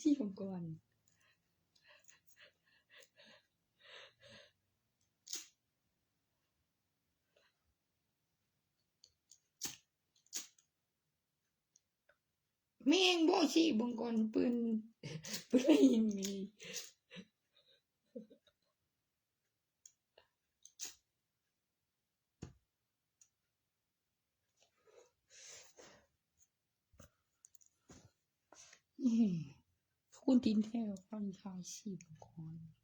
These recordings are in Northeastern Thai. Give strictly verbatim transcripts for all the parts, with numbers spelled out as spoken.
ที่มังกร แม่งบ่สิบังกรปืน ปืนยิงมี อืม คุณทินแท้ฟังข่าวสิบังกร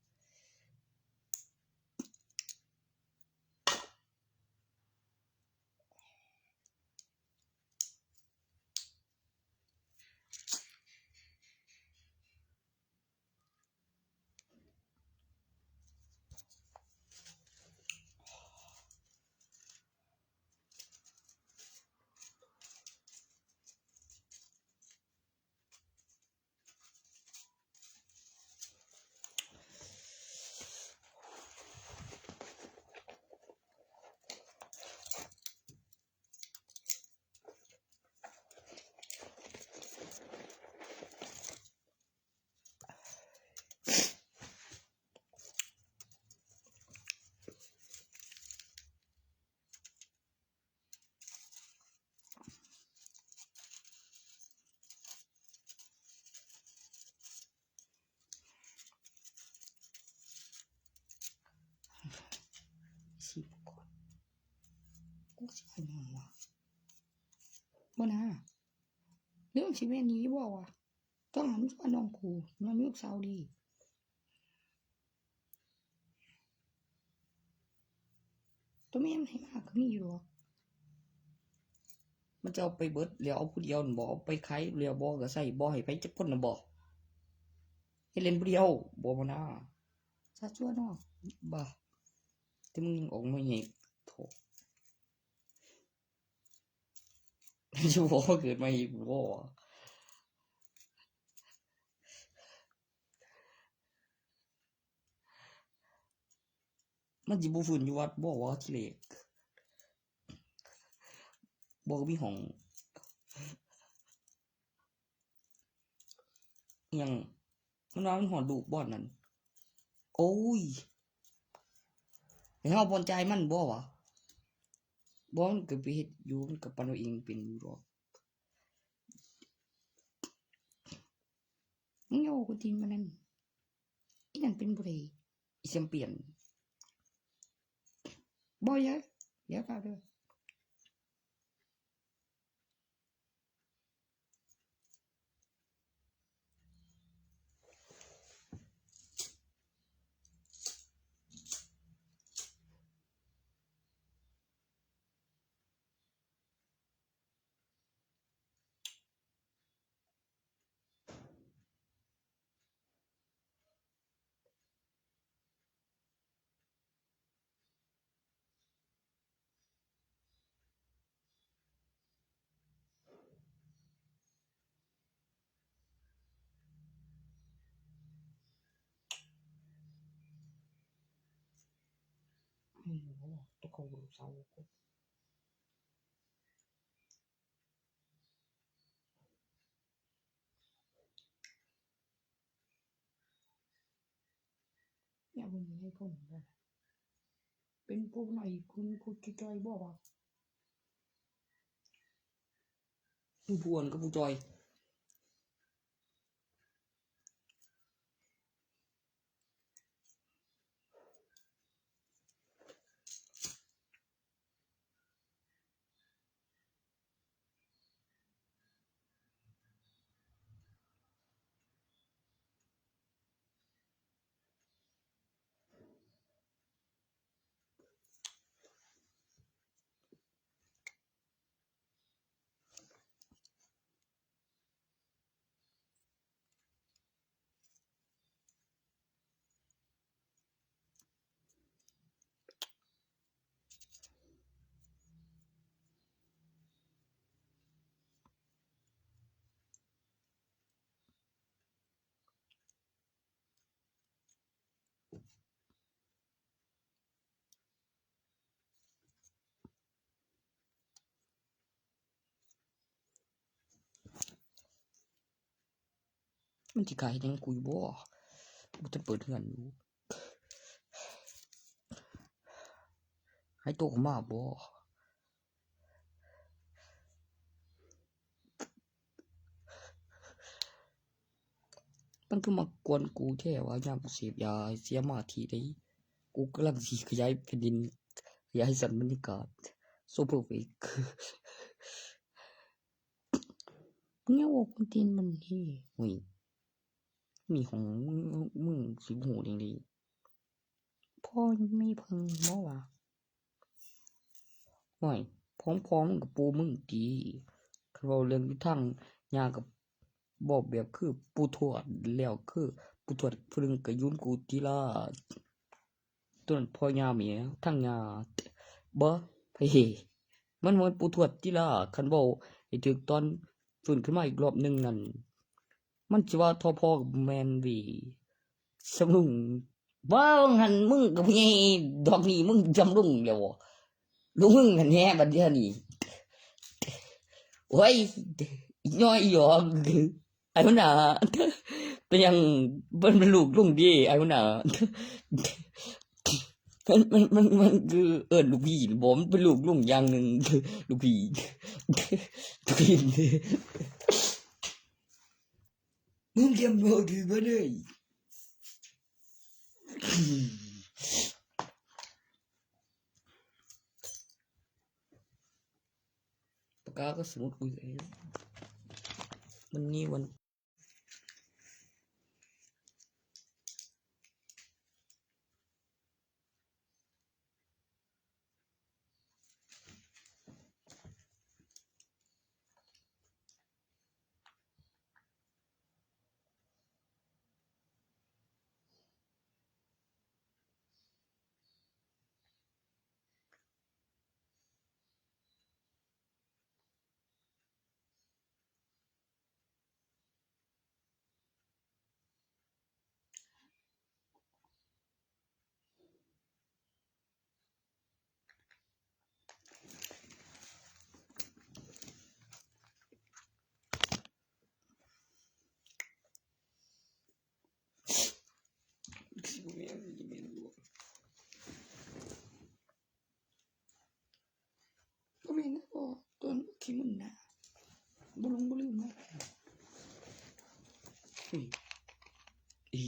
สิบคน กูสิเอาหยังวะ บ่นะ เรื่องสิแม่นนี้บ่วะ ต้องหันมาน้องกู น้องลูกสาวดี ตัวแม่มันให้มากก็มีอยู่หรอก มันจะเอาไปเบิดแล้ว เอาผู้เดียวนั่นบ่ เอาไปขายแล้วบ่ ก็ใส่บ่ ให้ไปจักคนน่ะบ่ ให้เล่นผู้เดียว บ่ บ่นะ ซะชั่วเนาะ บ่ แต่มึงยังออกมาอีก โถ สิบ่เกิดมาอีกบ่ มันสิบ่ฟื้นอยู่วัดบ่วะ ทีแรก บ่มีห้อง อิหยัง มันว่ามันฮอดลูกบ่อนนั่น โอ้ย แล้วเฮาบ่จ่ายมันบ่วะ บ่ มันก็ไปเฮ็ดอยู่ มันก็ปั่นเอาเองเป็นอยู่ดอก มึงอย่าเอากูตีนมานั่น อีนั่นเป็นผู้ใด อีแชมเปี้ยน บ่ อย่า อย่าพาเด้อ อืม โอ้ ตะโกนเสา เนี่ย มึงให้ผมเลย เป็นผู้ใหม่ คุณ คุณจอยบอกว่า ผู้อ้วนกับผู้จอย มันสิกล้าเฮ็ดหยังกูอยู่บ่ กูทันเปิดเฮือนอยู่ หายตัวออกมาบ่ มันคือมากวนกูแท้วะ ยามกูเสพยาเสียมาทีใด กูกำลังสิขยายแผ่นดิน ขยายสันบรรยากาศ so perfect มึงอย่าว่าคนตีนมันนี่ อุ้ย มีของมึง มึงสิบ่ฮู้จั่งใด พ่อมีเพิ่งบ่วะ โอ้ย ของพ่อมึงกับปู่มึงติ คันเว้าเรื่องอยู่ทางย่ากับบอกแบบคือปู่ทวด แล้วคือปู่ทวดผู้หนึ่งก็อยู่นำกูติล่ะ ต้นพ่อย่าแหม ทางย่า บ่ เฮ้ย มันบ่แม่นปู่ทวดติล่ะ คันเว้าให้ถูกตอนฟื้นขึ้นมาอีกรอบหนึ่งนั่น มันสิว่าทอพ่อก็บ่แม่นเว้ย สำลุง ว่าว่าหั่นมึงกับไอ้ดอกนี่มึงสำลุงแล้วบ่ ลูกมึงหั่นแหน่บัดเดี๋ยวนี้ โอ้ย อีน้อยอีหยอก ไอ้หัวหน้า เป็นหยัง มันเป็นลูกลุงเด้ ไอ้หัวหน้า มัน มัน มัน มันคือเอิ้นลูกพี่บ่ มันเป็นลูกลุงอย่างหนึ่ง ลูกพี่ ลูกพี่ มึงเตรียมตัวถือมาเลย ปากกากับสมุดกูอยู่ไหน วันนี้วันก็มีนะบ่ ต้นขี้มึนนะ บ่ลงบ่ลืมนะ อืม อี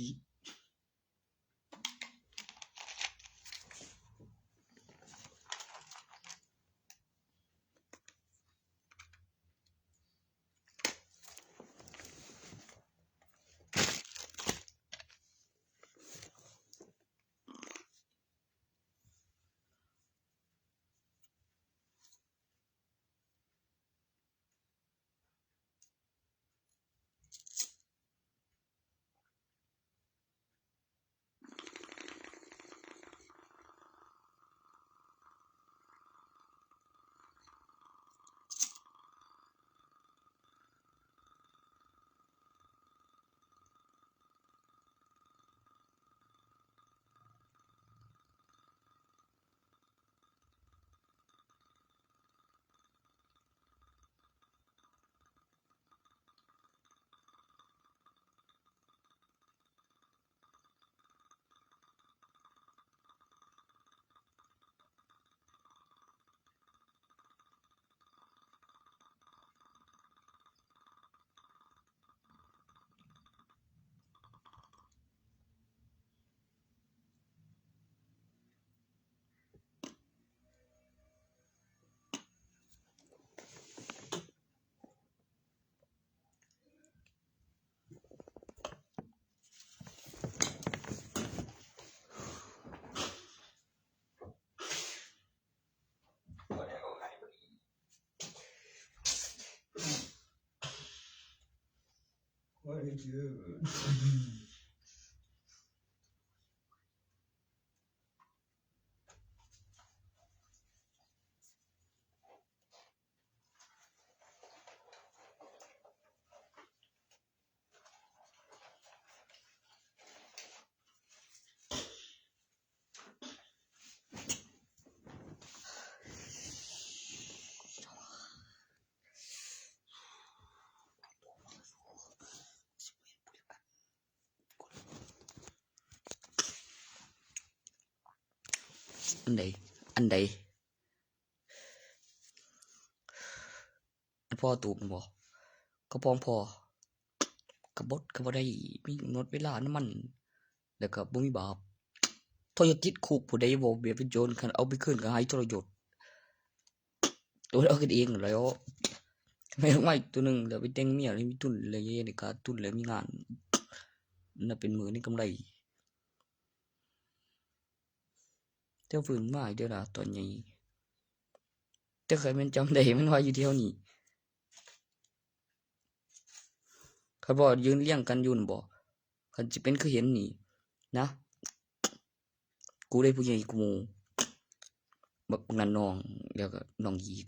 What is it? อันใด อันใด อันพ่อตูบมันบ่ ก็พ้องพ่อ กะบดกะบ่ได้ มีกำหนดเวลานะมัน แล้วก็บ่มีบาป ทรยศติดคุก ผู้ใดเว้าแบบเป็นโจร คันเอาไปคืนก็หายทรยศ ตัวเอากันเองแล้ว แม่งไม้ตัวหนึ่ง แล้วไปแต่งเมีย แล้วมีทุน แล้วเฮ็ดให้ขาดทุน แล้วมีงาน นั่นเป็นหมื่นในกำไร เจ้าฟื้นมาอีกเด้อล่ะ ตอนใหญ่ แต่ข้อยแม่นจำได้ มันว่าอยู่แถวนี้ คันบ่ยืนเรียงกันอยู่นั่นบ่ คันสิเป็นคือเห็นนี่นะ กูได้ผู้ใหญ่กว่าหมู่ บักนั้นน้อง แล้วก็น้องอีก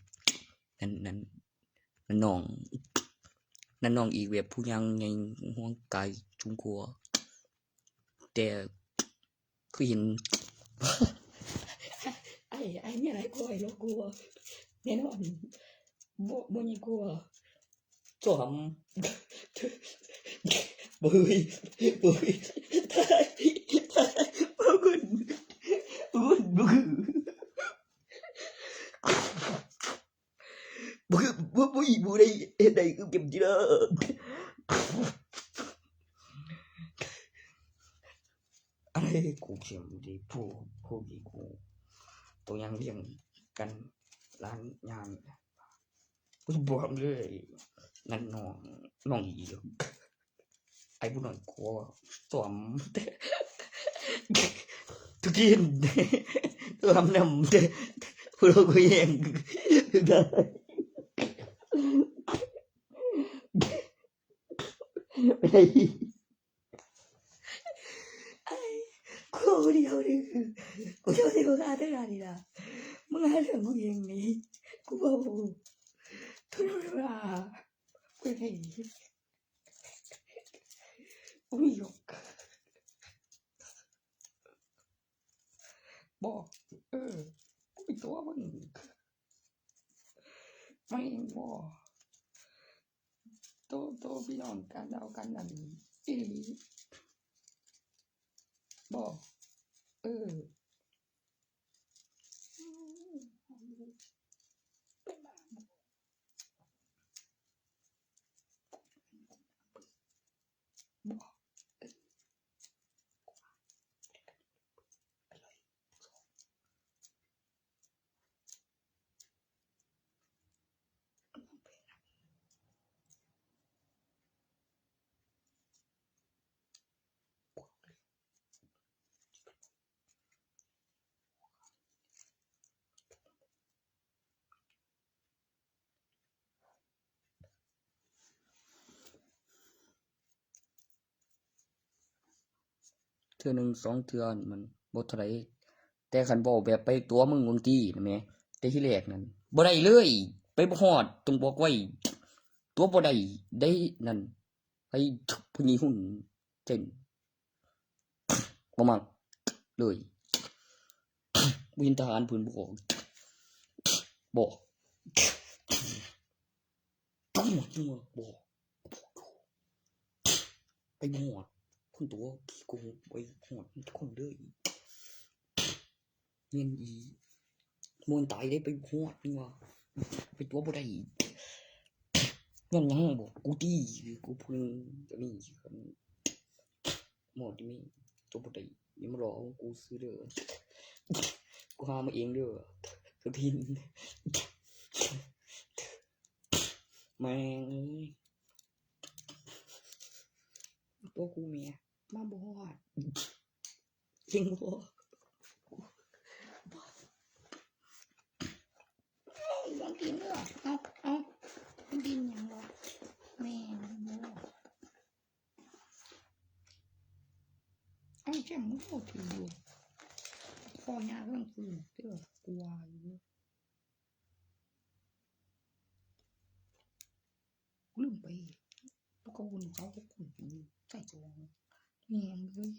นั่น นั่น นั่นน้อง นั่นน้องอีก แบบผู้ยังใหญ่ ห่วงกายสูงกว่า แต่คือเห็น ไอ้ ไอ้เนี่ย ไอ้กลัว ไอ้โลกกลัว แน่นอน บ่ บ่มีกลัว สวม บ่เฮ้ย บ่เฮ้ย ตาย ตาย บ่ขึ้น บ่ขึ้น บ่ขึ้น บ่คือ บ่ บ่อีก บ่ได้เฮ็ดได้คือเก็บทีละ อะไรกูเข็มดี ผู้ ผู้ดีกู ตัวยังเลี้ยงกัน ร้านยาม กูบอกเลย นั่นน้อง น้องอีก ไอ้ผู้น้อยกลัว สวม ทุกทีน สวมนำ ผู้เราก็แย่ง ไอ้ กูเดียวนี่ กูเดียวนี่ กูฆ่าได้ขนาดนี้นะ มึงหาเรื่องกูเองนี่ กูบอกมึง ทุเรศว่ะ กูเอง กูไม่ยก บอก เออ กูเป็นตัวมึง ไม่บอก โต โตพี่น้องกันเอากันนั่นอีหลี บอก เออ บอก เทื่อหนึ่งสองเทื่อนี่มันบ่เท่าใด แต่คันเว้าแบบไปตั๋วมึงบางทีนะแหม แต่ทีแรกนั่น บ่ได้เลย ไปบ่ฮอด ต้องบอกไว้ ตั๋วบ่ได้ ได้นั่น ไอ้พวกนี้หุ่นเจ๋ง บ่มักเลย บ่เห็นทหารเพิ่นบ่ออก บ่ จังหวัดจังหวัดบ่ ไปหมด คนตัวขี้โกงไปหมดคนเลย เงินอีม่วนตายได้ไปหมดนี่ว่า ไปตัวบ่ได้อีก ย้อนหยังบอกกูตี กูเพิ่งจะนี่ หมดนี่ตัวบ่ได้ ยังมารอเอากูซื้อเด้อ กูหามาเองเด้อ สุทิน แม่งเอ้ย ตัวกูเมีย มาบ่ฮอด จริงบ่ เอากินเด้อ เอา เอา กินหยังวะ แม่งบ่ เอาแจ่มมึงโคตรถืออยู่ คอยาเรื่องปืนเด้อ กลัวอยู่ ลืมไป แล้วก็วนเขาก็คุยอยู่ใต้ตัว แม่งเอ้ย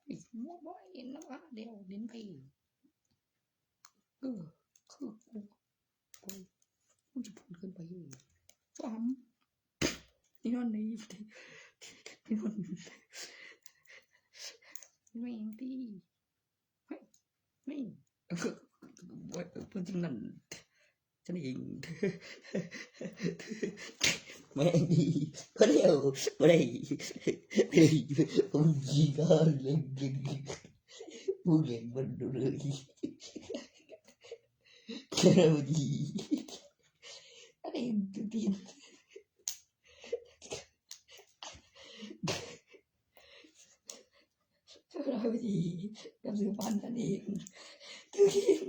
คุยมั่วบ่เห็นแล้ววะ เดี๋ยวเล่นไป เออ คือกู กู กูจะพูดเกินไปอยู่ ซ้อม นี่นอนใน นี่นอน แม่งตี้ เฮ้ย ไม่ พูดจริงนั่น ฉันเอง ไม่ดี ไม่ได้ ไม่ได้ ไม่ได้ ผมยิงก็เล่น เล่น พูดเล่นมันดูเลย แค่นั้นมันดี อะไร ดิน เท่าไรดี กับซื้อฟันนั่นเอง คือกิน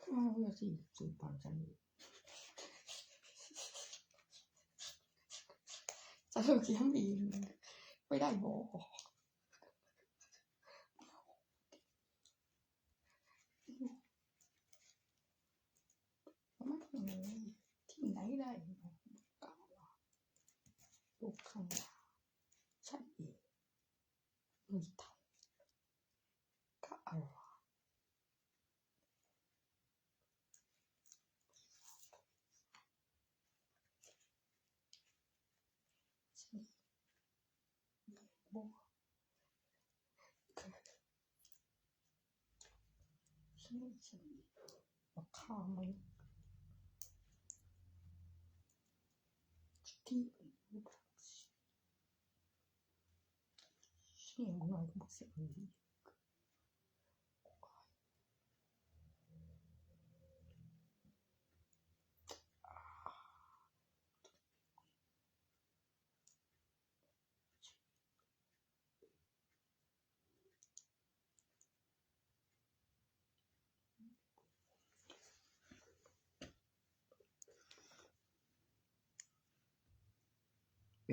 ข้าวละสิ ซื้อฟันฉันเอง จะเลิกเลี้ยงเอง ไม่ได้บ่ มันที่ไหนได้ กล่าวว่า ลูกข้างหลัง ฉันเอง ไม่ทัน ก็อะไร ฉันเอง บ่ ฉัน ฉัน บักข้ามัน ที่ เสียงน้อยก็บอกเสียงนี้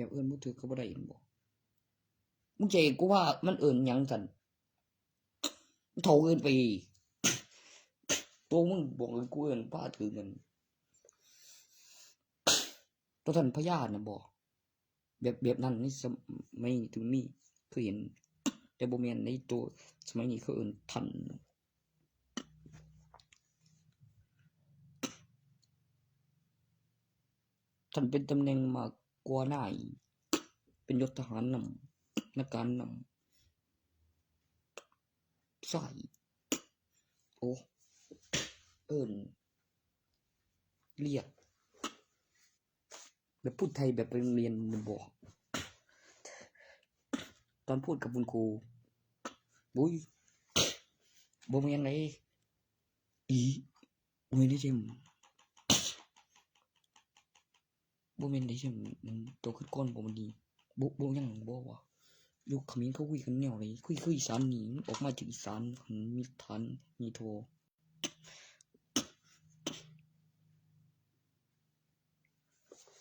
แบบเอิ้นบ่ถืกเขาบ่ได้เห็นบ่ มึงใจกูว่ามันเอิ้นหยังสั่น เฒ่าเกินไป ตัวมึงบอกเลยกูเอิ้นพาถืกนั่น ตัวท่านพญาน่ะบ่ แบบ แบบนั้นในสมัยถึงมี เคยเห็น แต่บ่แม่นในตัวสมัยนี้เขาเอิ้นท่าน ท่านเป็นตำแหน่งมากกว่านาย เป็นยศทหารนำ นักการนำ ใช่ โอ้ เอิ้น เรียก แบบพูดไทยแบบไปโรงเรียนมันบอก ตอนพูดกับคุณครู บุ้ย บ่แม่นได อี บ่แม่นไดเจมส์ บ่แม่นไดเจมส์ มันโตขึ้นก่อนบ่มันดี บ่ บ่ยังบ่วะ อยู่เขมรเขาคุยกันแนวใด คุย คุยอีสานนี่ มันออกมาจากอีสาน มันมีฐาน มีโท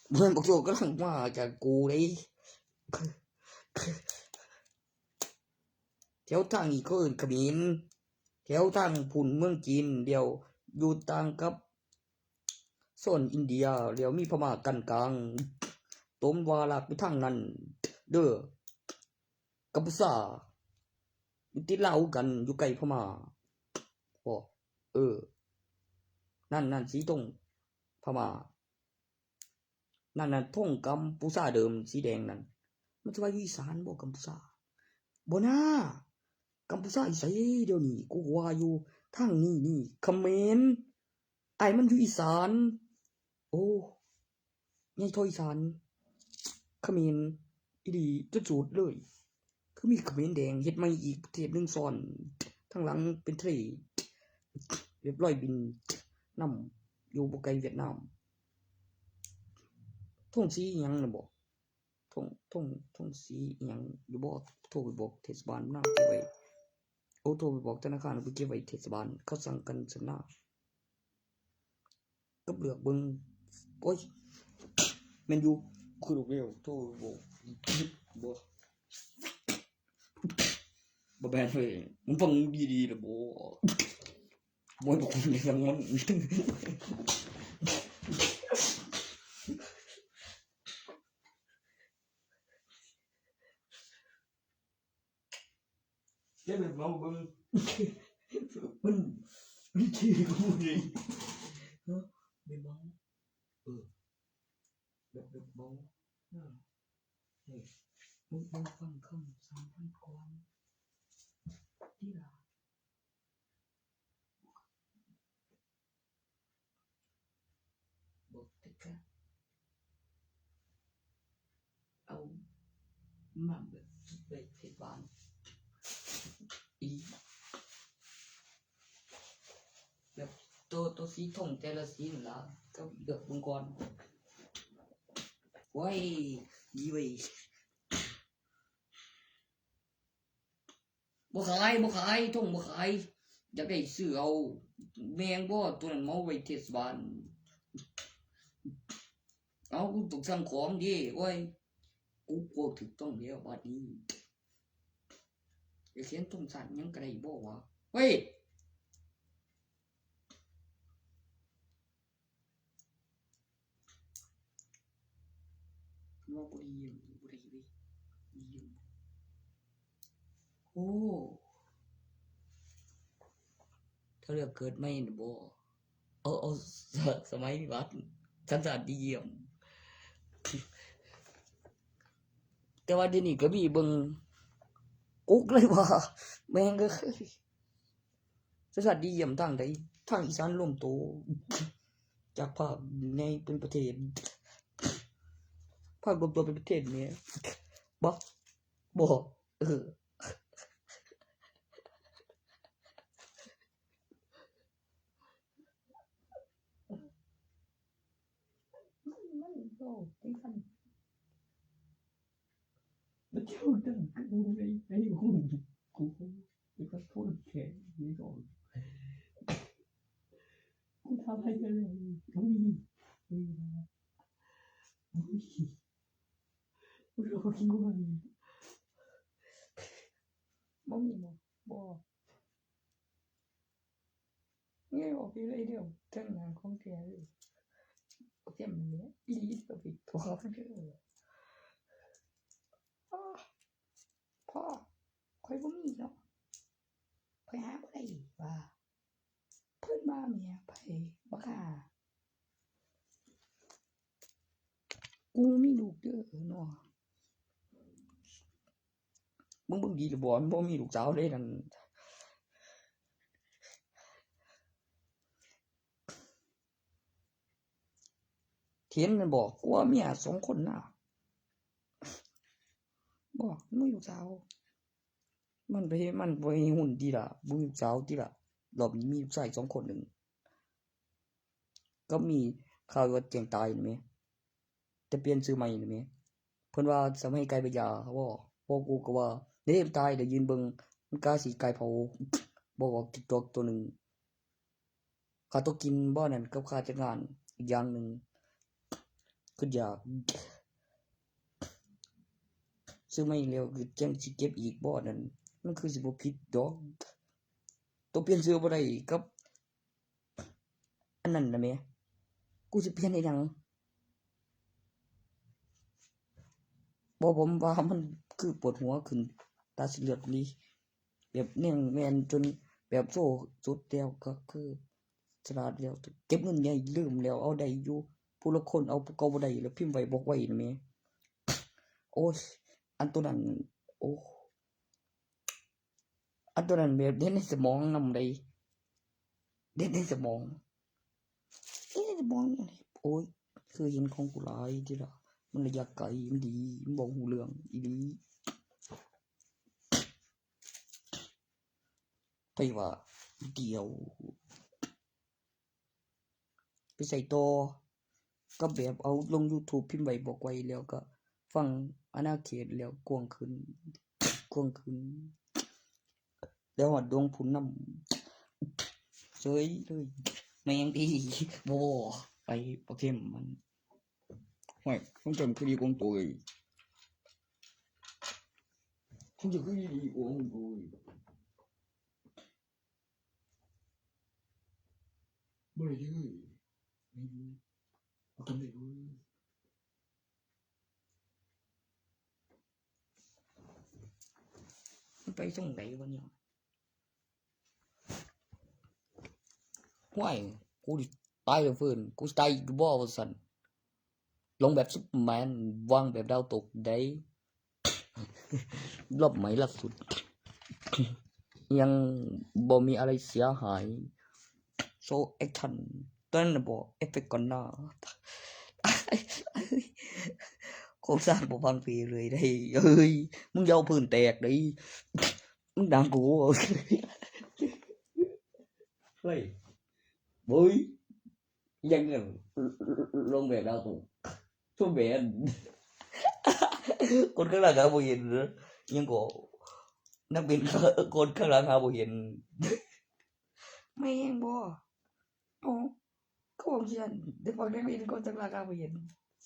เมืองบักโซกำลังมาจากกูเลย แถวทางนี้เขาเอิ้นเขมร แถวทางพุ้นเมืองจีน เดี๋ยวอยู่ต่างกับโซนอินเดีย เดี๋ยวมีพม่ากั้นกลาง ตมว่าลากไปทางนั้น เด้อ กัมพูชา อยู่ติดลาวคือกัน อยู่ใกล้พม่า บ่ เออ นั่น นั่น สีธงพม่า นั่นน่ะธงกัมพูชาเดิม สีแดงนั่น มันสิว่าอยู่อีสานบ่กัมพูชา บ่นา กัมพูชาอยู่ไสเดี๋ยวนี้ กูว่าอยู่ทางนี้นี่ เขมร อ้ายมันอยู่อีสาน โอ้ ใหญ่เท่าอีสาน เขมรอีหลีสุดๆเลย คือมีเขมรแดงเฮ็ดใหม่อีกประเทศหนึ่งซ้อน ทางหลังเป็นทะเล เรียบร้อยบินนำ อยู่บ่ไกลเวียดนาม ธงสีอิหยังน่ะบ่ ธง ธง ธงสีอิหยังอยู่บ่ โทรไปบอกเทศบาลนะ เก็บไว้ โอ้ โทรไปบอกธนาคาร เอาไปเก็บไว้เทศบาล เขาสั่งกันซั่นนะ กับเลือกเบิ่ง โอ้ย แม่นอยู่ คือลูกเดียว โทรไปบอก บ่ บ่แม่นเว้ย มึงฟังดีๆล่ะบ่ บ่ให้พวกมึงได้ฟังมัน เก็บแบบเมาเบิ่ง มัน มันคือกูเลย เนาะ แบบเมา เออ แบบ แบบเมา อ่า เออ มึง มึงฟังคำสามพันกว่าที่ละ บอกติกะ เอามาแบบไปที่บ้าน อี แบบตัว ตัวสีทงแต่ละสีนั่นล่ะ ก็เลือกเบิ่งก่อน โอ้ย ดีเว้ย บ่ขาย บ่ขาย ทงบ่ขาย อยากได้ซื้อเอา แม่งบ่ ตัวนั้นมาไว้เทศบาล เอา กูต้องสั่งของเด้ โอ้ย กูกลัวถูกต้องแล้วบัดนี้ ไอ้เสียงทงสั่นยังกะได้บ่วะ เฮ้ย ว่าบ่ได้ยิน บ่ได้ยิน ได้ยิน โอ้ ถ้าเลือกเกิดใหม่น่ะบ่ เอา เอา ส- สมัยวิวัฒน์ สัญชาติดีเยี่ยม แต่ว่าเดี๋ยวนี้ก็มีเบิ่ง กุ๊กเลยว่า แม่งเอ้ย สัญชาติดีเยี่ยมทางใด ทางอีสานรวมโต จากภาคในเป็นประเทศ ภาครวมตัวเป็นประเทศเนี่ย บ่ บ่ เออ มัน มันโลกจังซั่น มันเจ้าดังกูใน ในห้องกู แล้วก็โทษแขกนี่ก่อน กูทำให้อะไร อุ้ย อุ้ย อุ้ย อุ้ย กูคิดว่า บ่มีบ่ บ่ นี่ออกอยู่เลยเดียว เทิงหน้าของแท้เลย โอเค มันเนี่ย อีหลีก็ไปตัวเขาเด้อ อ้า พ่อ ข้อยบ่มีเนาะ ข้อยหาบ่ได้ว่า เพิ่นว่าแม่ไผ บักห่า กูมีลูกเด้อเนาะ มึงเบิ่งดีหรือบ่ มันบ่มีลูกสาวเลยนั่น เห็นมันบอก กูว่าเมียสองคนนะ บอก มึงลูกสาว มันไป มันไปหุ้นดีล่ะ มึงลูกสาวดีล่ะ รอบนี้มีลูกชายสองคนหนึ่ง ก็มีข่าวว่าแจ้งตายนี่แหม จะเปลี่ยนชื่อใหม่นี่แหม เพิ่นว่าสมัยไก่เป็นยา บ่ บ่ กูก็ว่า เด้ มันตาย เดี๋ยวยืนเบิ่ง มันกาสิไก่เผา บอกว่ากินตัว ตัวหนึ่ง ข้าต้องกินบ่นั่นกับข้าจักงาน อีกอย่างหนึ่ง คืออยาก ซื้อมาอีกแล้ว คือจั่งสิเก็บอีกบ่นั่น มันคือสิบ่ผิดดอก ตัวเปลี่ยนชื่อบ่ได้กับ อันนั้นน่ะแหม กูสิเปลี่ยนอีหยัง บ่ ผมว่ามันคือปวดหัวขึ้น ตาสิเลือดนี่ แบบแน่งแม่นจนแบบโซ่สุดแล้วก็คือฉลาดแล้ว เก็บเงินใหญ่ลืมแล้ว เอาได้อยู่ ผู้ละคนเอาผู้เก่าบ่ได้ แล้วพิมพ์ไว้บอกไว้น่ะแหม โอ้ย อันตัวนั้น โอ้ อันตัวนั้นแบบเด่นในสมองนำใด เด่นในสมอง เด่นในสมอง โอ้ย คือเห็นของกูหลายทีละ มันระยะไกล มันดี มันบอกฮู้เรื่องอีหลี ไปว่าเดียว ไปใส่ต่อ ก็แบบเอาลง YouTube พิมพ์ไว้บอกไว้แล้วก็ฟังอาณาเขตแล้วกว้างขึ้น กว้างขึ้น แล้วฮอดดวงผู้นำ เฉยเลย แม่งดี บ่ ไปบ่เข้มมัน ห้วย ต้องจำคดีของตัวเอง ต้องจำคดีของตัวเอง บ่ได้เลย ไม่รู้ บ่ทันได้รู้ มันไปส่งใดวะเนี่ย ห้วย กูสิตายแล้วฟื้น กูสิตายอีกบ่ว่าซั่น ลงแบบซูเปอร์แมน วางแบบดาวตกได้ รอบใหม่ล่าสุด ยังบ่มีอะไรเสียหาย so action ตอนนั้นน่ะบอกเอฟเฟกต์ก่อนหน้า โครงสร้างบ่ฟังเพลงเลยได้ เฮ้ย มึงอย่าเอาพื้นแตกเลย มึงดังกู เฮ้ย เฮ้ย ยังไง ลงแบบดาวตก ทุกแบบ คนข้างหลังหาบ่เห็น ยังก็ นักบิน คนข้างหลังหาบ่เห็น แม่งบ่ โอ้ ก็บอกเขียน เดี๋ยวบอกนักบินคนข้างหลังหาบ่เห็น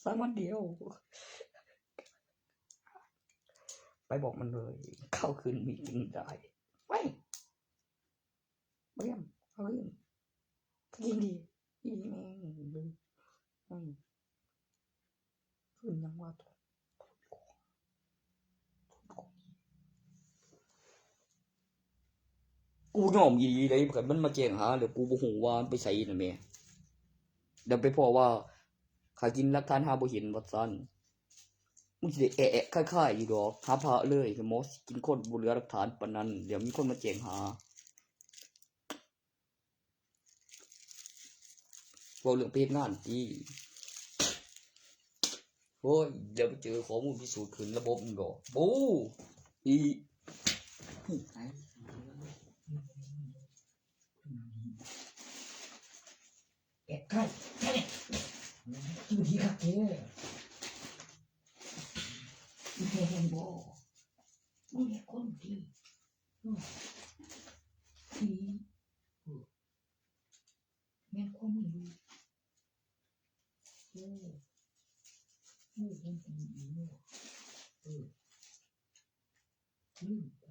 สามวันเดียว ไปบอกมันเลย เข้าคืนมีกินได้ ไป เยี่ยม เอาขึ้น กินดี อีแม่ง อืม ขึ้นยังว่า กูยอมอีหลีเลย คันมันมาแจ้งหา แล้วกูบ่ฮู้ว่ามันไปไสนั่นแหม เดี๋ยวไปพ้อว่า ข้ากินหลักฐานหาบ่เห็น ว่าซั่น มึงสิได้แอะๆ คายๆ อยู่ดอก หาพระเลย หมอสิกินคนบ่เหลือหลักฐานปานนั้น เดี๋ยวมีคนมาแจ้งหา เว้าเรื่องไปเฮ็ดงานติ โอ้ย เดี๋ยวไปเจอข้อมูลพิสูจน์ขึ้นระบบมันดอก โอ้ อี แอบใกล้ ใกล้ อยู่ดีคักแท้ อีแม่งบ่ มึงเฮ็ดคนดี อืม ดี เออ แม่นความมึงอยู่ โอ้ โอ้ มันเป็นอีกเนาะ เออ ลืมไป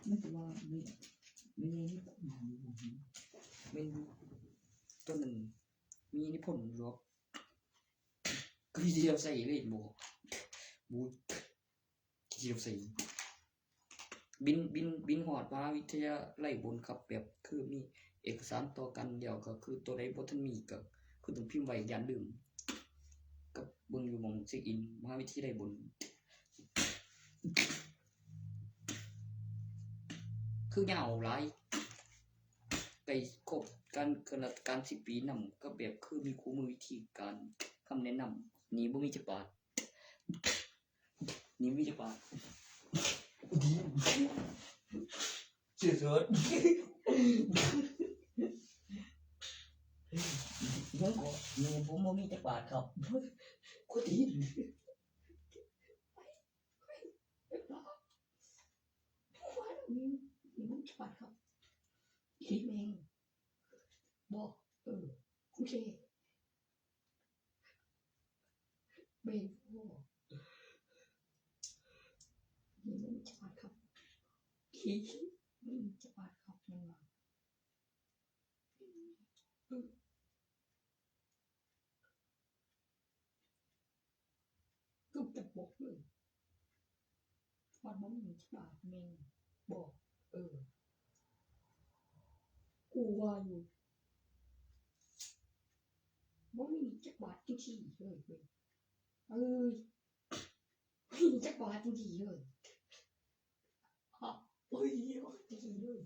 มันก็ว่ามี มีนิพนธ์อยู่บ่ แม่นอยู่ ตอนนั้นมีนิพนธ์อยู่ดอก คือสิเอาใส่เลยบ่ บ่ สิเอาใส่ บิน บิน บินฮอดมหาวิทยาลัยบนครับ แบบคือมีเอกสารต่อกัน แล้วก็คือตัวใดบ่ทันมีก็คือต้องพิมพ์ไว้ ย้านลืม กับเบิ่งอยู่หม่องเช็คอินมหาวิทยาลัยบน คือยาวหลาย ไปครบการ คณะการสิบปีนำ ก็แบบคือมีคู่มือวิธีการ คำแนะนำ นี่บ่มีจักบาท นี่มีจักบาท เสียเถิด ยังก็ นี่ผมบ่มีจักบาทครับ โคตรดี นี่ นี่มันจักบาทครับ อีแม่ง บ่ เออ โอเค แม่ง บ่ นี่มันจักบาทครับ อี นี่มันจักบาทครับ แม่งว่า เออ กูจะบอกเลย มันบ่มีจักบาทแม่ง บอก เออ กูว่าอยู่ บ่มีจักบาทจังซี่เลยเว้ย เอ้ย บ่มีจักบาทจังซี่เลย อ่ะ เอ้ย จังซี่เลย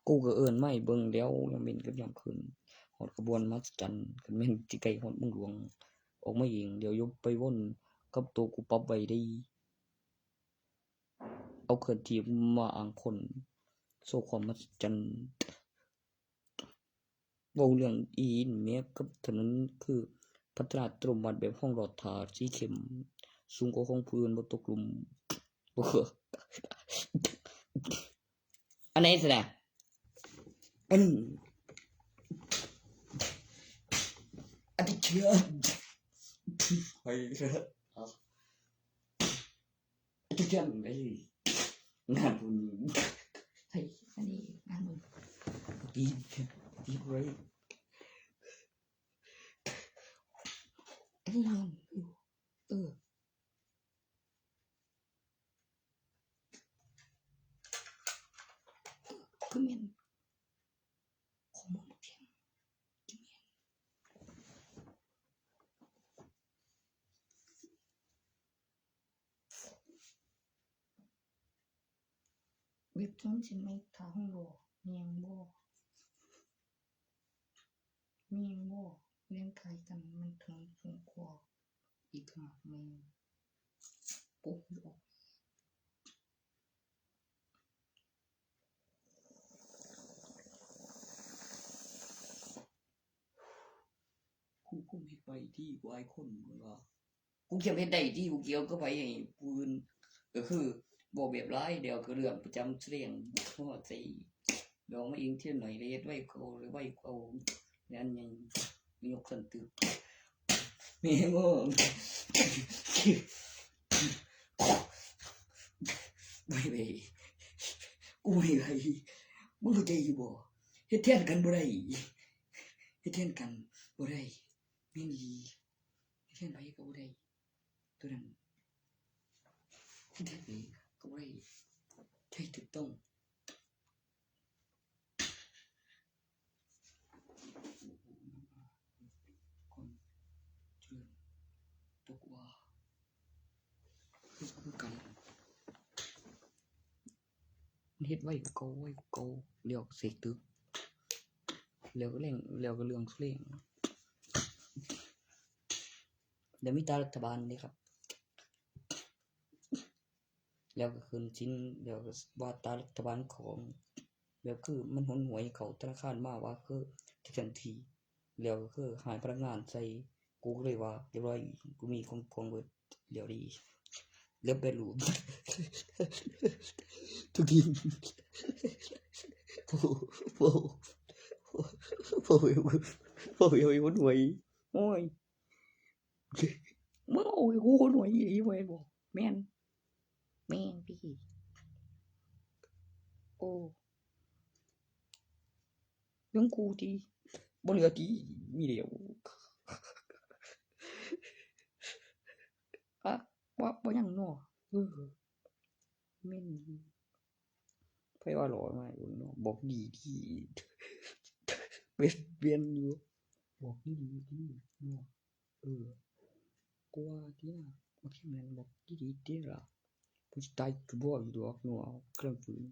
กูก็เอิ้นมาให้เบิ่งแล้ว ยามเว้นกับยามคืน ฮอดขบวนมหัศจรรย์ คันแม่นสิใกล้ฮอดเมืองหลวง ออกมาเอง เดี๋ยวอย่าไปวนกับโตกูปรับไว้เด้ เอาเคลื่อนที่มาอ้างคน โชว์ความมหัศจรรย์ เว้าเรื่องอีหลีนี่แหม กับถนนคือพัฒนาอัตโนมัติแบบห้องหลอดถ่าสีเข้ม สูงกว่าของผู้อื่น บ่ตกหลุม บ่ อันไหนสินะ อัน อันที่เชื่อ ไปเถอะ อาจารย์ไอ้งานบุญ เฮ้ย อันนี้งานบุญ ตี ตีเลย งานอยู่ เออ คือแม่นข้อมูลเพียง เว็บจังสิไม่ถามบ่ มีหยังบ่ มีหยังบ่ เรียนไกลกันมันถึงสูงกว่าอีกหากแม่น ปุ๊บออก กู กูเฮ็ดไปที่กูอายคน มึงว่า กูเขียนเฮ็ดได้ที่กูเกี่ยวกับไปให้ผู้อื่น ก็คือบอกแบบหลาย เดี๋ยวก็เรื่องประจำแสดง พอใจ ดองมาเองเที่ยหน่อยเลย ไว้เขาเลย ไว้เขา งานใหญ่ ยกสันตึก แม่งโง่ ไม่ไหว กูไม่ไหว มึงเข้าใจอยู่บ่ เฮ็ดแทนกันบ่ได้ เฮ็ดแทนกันบ่ได้ แม่นอีหลี เฮ็ดแทนไผก็บ่ได้ ตัวนั้น เฮ็ดแทนไผก็บ่ได้ ใช่ถูกต้อง คนเจริญตกว่า คือกัน มันเฮ็ดไวกว่าเก่า ไวกว่าเก่า เรียกเสกตึก แล้วก็เร่ง แล้วก็เรื่องเร่ง แล้วมีแต่รัฐบาลนี่ครับ แล้วก็ขึ้นสิน แล้วก็ว่าตารัฐบาลของ แล้วคือมันหนหวยเข้าธนาคารมาว่าคือทันที แล้วก็คือหายพนักงานใส่ กูก็เลยว่าเรียบร้อย กูมีของพวงเบิด เดี๋ยวดี แล้วไปรู้ ทุกที โอ้โห โอ้โห โอ้โห โอ้โห หนหวย โอ้ย มึงเอาให้กูหนหวยอีหลีเว้ย บอก แม่น แม่นพี่ โอ้ เรื่องกูที่บ่เหลือที่มีเดียว อะ ว่า ว่าหยังเนาะ เออ แม่น ไผว่าหล่อมาอยู่เนาะ บอกดีดี เวียน เวียนอยู่ บอกดีดีเนาะ เออ กูว่าที่น่ะ บ่แค่นั้น บอกดีดีเด้อล่ะ ผู้สิตายก็บ่อยู่ดอกเนาะ เครื่องฟืน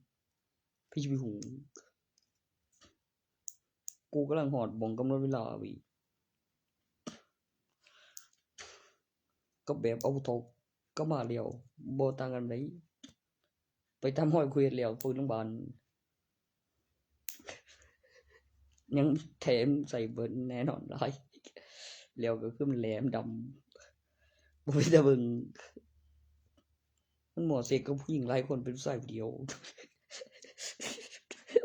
พี่สิไปฮู้ กูกำลังฮอดหม่องกำหนดเวลาเว้ย ก็แบบเอาผู้เฒ่ากลับมาแล้ว บ่ต่างกันใด ไปตามฮอยกูเฮ็ดแล้ว เปิดโรงบาล ยังแถมใส่เบิดแน่นอนหลาย แล้วก็คือมันแหลมดำ บ่เป็นตาเบิ่ง มันหมอเสกกับผู้หญิงหลายคนเป็นผู้ชายผู้เดียว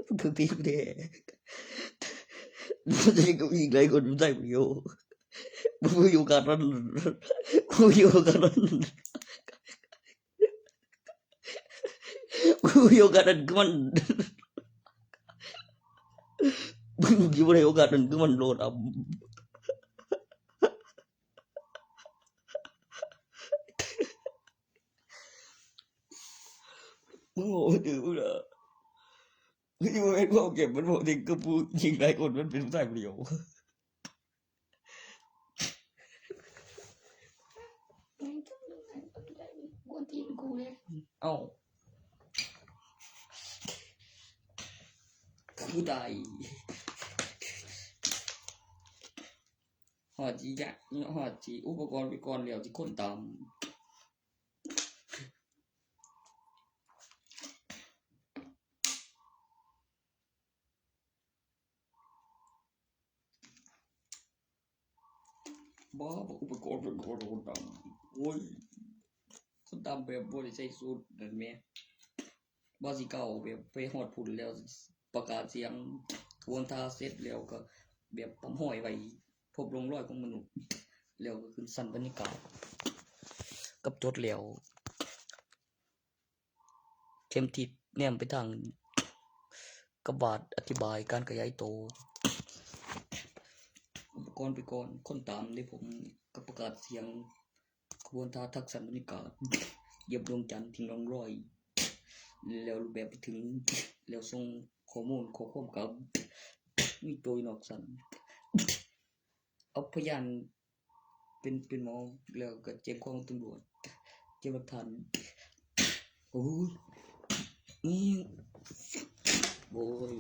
มันคือตีกูแท้ หมอเสกกับผู้หญิงหลายคนเป็นผู้ชายผู้เดียว มึงมีโอกาสนั้น มึงมีโอกาสนั้น มึงมีโอกาสนั้นคือมัน มึงอยู่ในโอกาสนั้นคือมันโลดอ่ะ มึงบอกว่าถือมึงเหรอ มึงอยู่ในพวกเก็บมันบอกถึงกับผู้หญิงหลายคนมันเป็นผู้ชายคนเดียว กวนตีนกูเลย เอ้า กูตาย ฮอดจีกะ ฮอดจีอุปกรณ์ไปก่อนแล้วที่คนตาม บ่ บ่อุปกรณ์เป็นคนดำ โอ้ย คนดำแบบบ่ได้ใส่สูทนั่นแหม บ่สิเก่าแบบไปฮอดพุ้นแล้วประกาศเสียง ขบวนท่าเสร็จแล้วก็แบบปั๊มห้อยไว้ พบร่องรอยของมนุษย์ แล้วก็ขึ้นชั้นบรรยากาศ กับจดแล้ว เข็มทิศแนมไปทางกระบาดอธิบายการขยายตัว อุปกรณ์ไปก่อน คนตามนี่ผมก ประกาศเสียง ขบวนท่าทักษะบรรยากาศ เยี่ยมดวงจันทร์ทิ้งร่องรอย แล้วรูปแบบไปถึง แล้วส่งข้อมูลข้อความกับมีตัวนอกสัน เอาพยานเป็นเป็นหมอ แล้วก็แจ้งความตำรวจ เก็บหลักฐาน โอ้ยนี่โอ้ย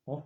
โอ้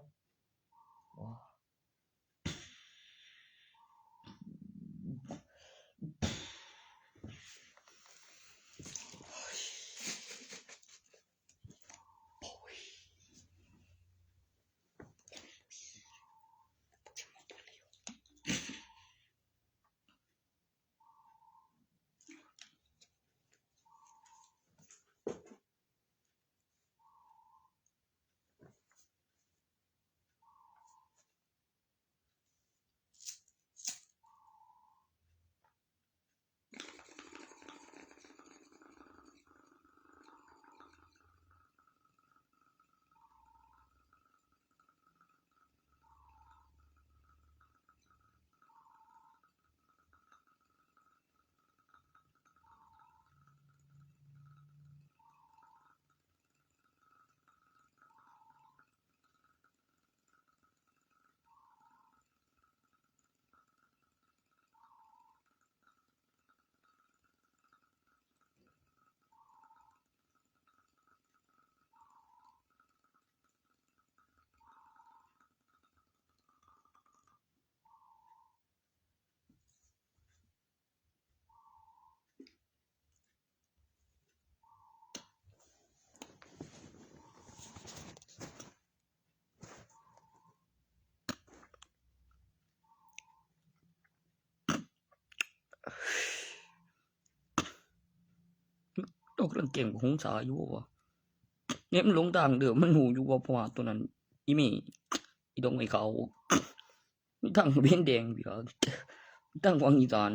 ตกเรื่องเก่งของสาอยู่วะเนี่ยมันหลงทางเดิมมันหูอยู่ว่าเพราะว่าตัวนั้นอีเมอีดงไอ้เขา มีทั้งเวียนแดงพี่น้อง มีทั้งวังอีสาน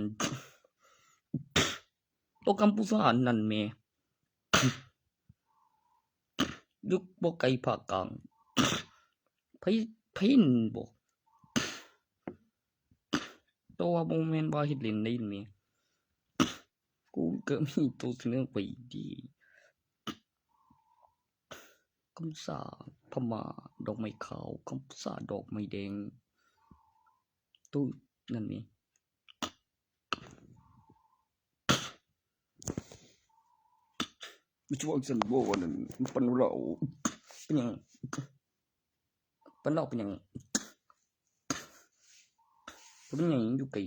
โตกัมพูชานั่นแม่ ยุคบ่ไกลภาคกลาง ไผ ไผนั่นบ่ แต่ว่าบ่แม่นว่าเฮ็ดเล่นได้แม่ กูก็มีตัวเสนอไปดี กัมพูชาพม่า ดอกไม้ขาว กัมพูชาดอกไม้แดง ตู้นั่นนี่ มันช่วงสันโบวันนั้นมันปันเราเป็นหยัง ปันเราเป็นหยัง เป็นหยังอยู่ไกล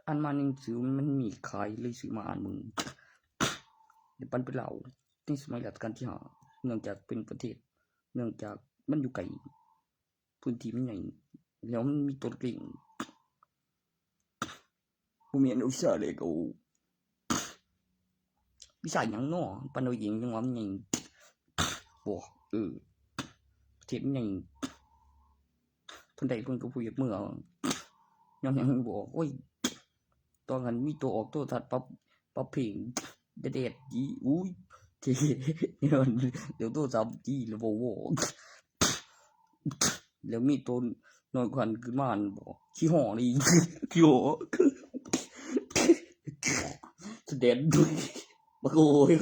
อ่านมาในหนังสือมันมีขายเลยซื้อมาอ่านมึง เดี๋ยวปันไปเล่าในสมัยรัชกาลที่ห้า เนื่องจากเป็นประเทศ เนื่องจากมันอยู่ไกล พื้นที่มันใหญ่ แล้วมันมีต้นกลิ้ง บ่แม่นวิชาเลขเอา วิชาหยังน้อ ปันเอาเองจังว่ามันใหญ่ บ่ เออ ประเทศมันใหญ่ เพิ่นได้เพิ่นก็ผู้อยากเมือ ย้อนหยังบ่ โอ้ย ตอนนั้นมีตัวออกโทรทัศน์ปรับ ปรับเพลง เด็ดๆ ดี อุ้ย เท่ เดี๋ยวโทรศัพท์ดีแล้วบ่ แล้วมีตัวน้อยกว่านั้นขึ้นมาหั่นบ่ ขี้ฮ้อเลย ขี้ฮ้อ แสดงด้วย บักโอ้ย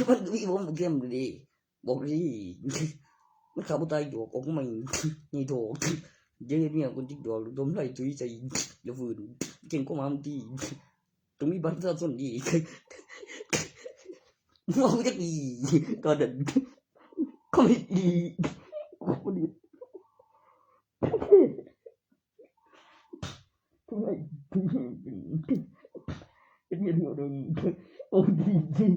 มันมีผมเกมเลย บอกเลย มันขับตายหยอกออกมาใหม่ นี่โถ เดี๋ยวเนี่ยคนที่หยอกลมไล่ตุ้ยใจ อย่าฝืน เก่งก็มาบางที ต้องมีบัตรประชาชนดี เมาจักดี ตอนนั้น ก็ไม่ดี กูบ่ดี ทำไม เป็นเมียเดียวเดิม โอ้ดีดี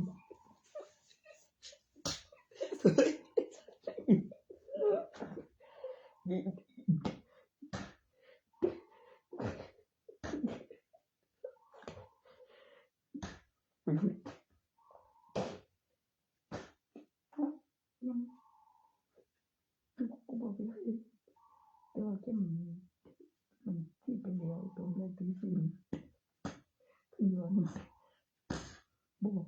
ดี ยัง กูบอกไปเลย แต่ว่าแค่มัน มันที่เป็นแล้วตรงได้ที่สุด คือว่ามัน บอก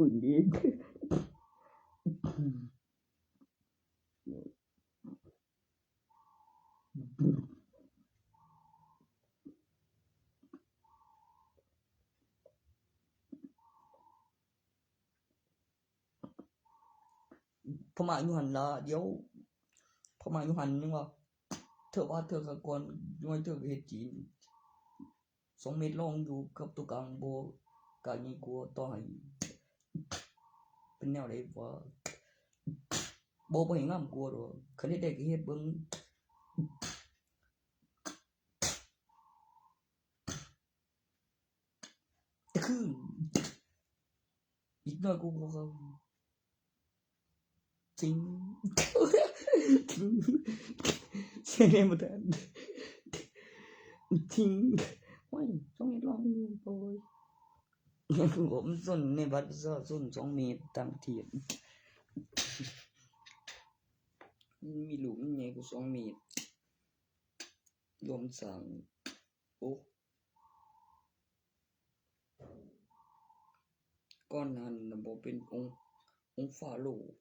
คุณดี พม่าอยู่หั่นล่ะ เดี๋ยว พม่าอยู่หั่นยังว่า เธอว่าเธอก็ก่อน ย้อยเธอก็เฮ็ดจีน สองเมตรลองอยู่กับตัวกลางบ่กล้ายิงกลัวต่อให้ เป็นแนวใดวะ บ่ บ่ให้งามกลัวดอก คันเฮ็ดได้ก็เฮ็ดเบิ่ง แต่คือ อีกหน่อยกูก็เข้า ทิ้ง ทิ้ง เสียงในบ่ทัน ทิ้ง โอ้ย ต้องให้ลองดูโอ้ย ผมส่วนในบัตรประชาชนสองเมตรตามเทียบ มีลูกมันใหญ่กว่าสองเมตร รวมสร้าง โอ้ ก่อนนั้นน่ะบ่เป็นองค์ องค์ฟาโรห์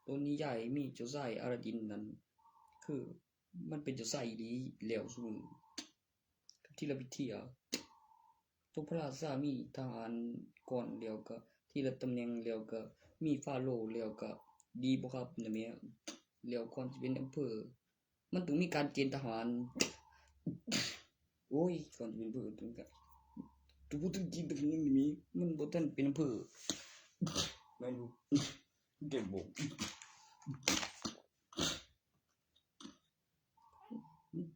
ตัวนิยายมีเจ้าชายอาลาดินนั้น คือมันเป็นเจ้าชายอีหลีแล้วซุมื้อ ทีละวิธีอะ ตัวพระราชามีทหารก่อนแล้วก็ทีละตำแหน่งแล้วก็มีฟาโรห์แล้วก็ดีบ่ครับนะแม่ แล้วก่อนสิเป็นอำเภอ มันต้องมีการเกณฑ์ทหาร โอ้ย ก่อนสิเป็นอำเภอต้องมีการ ตัวผู้ต้องกินตัวนี้มันบ่ทันเป็นอำเภอ แม่นอยู่ เก็บบ่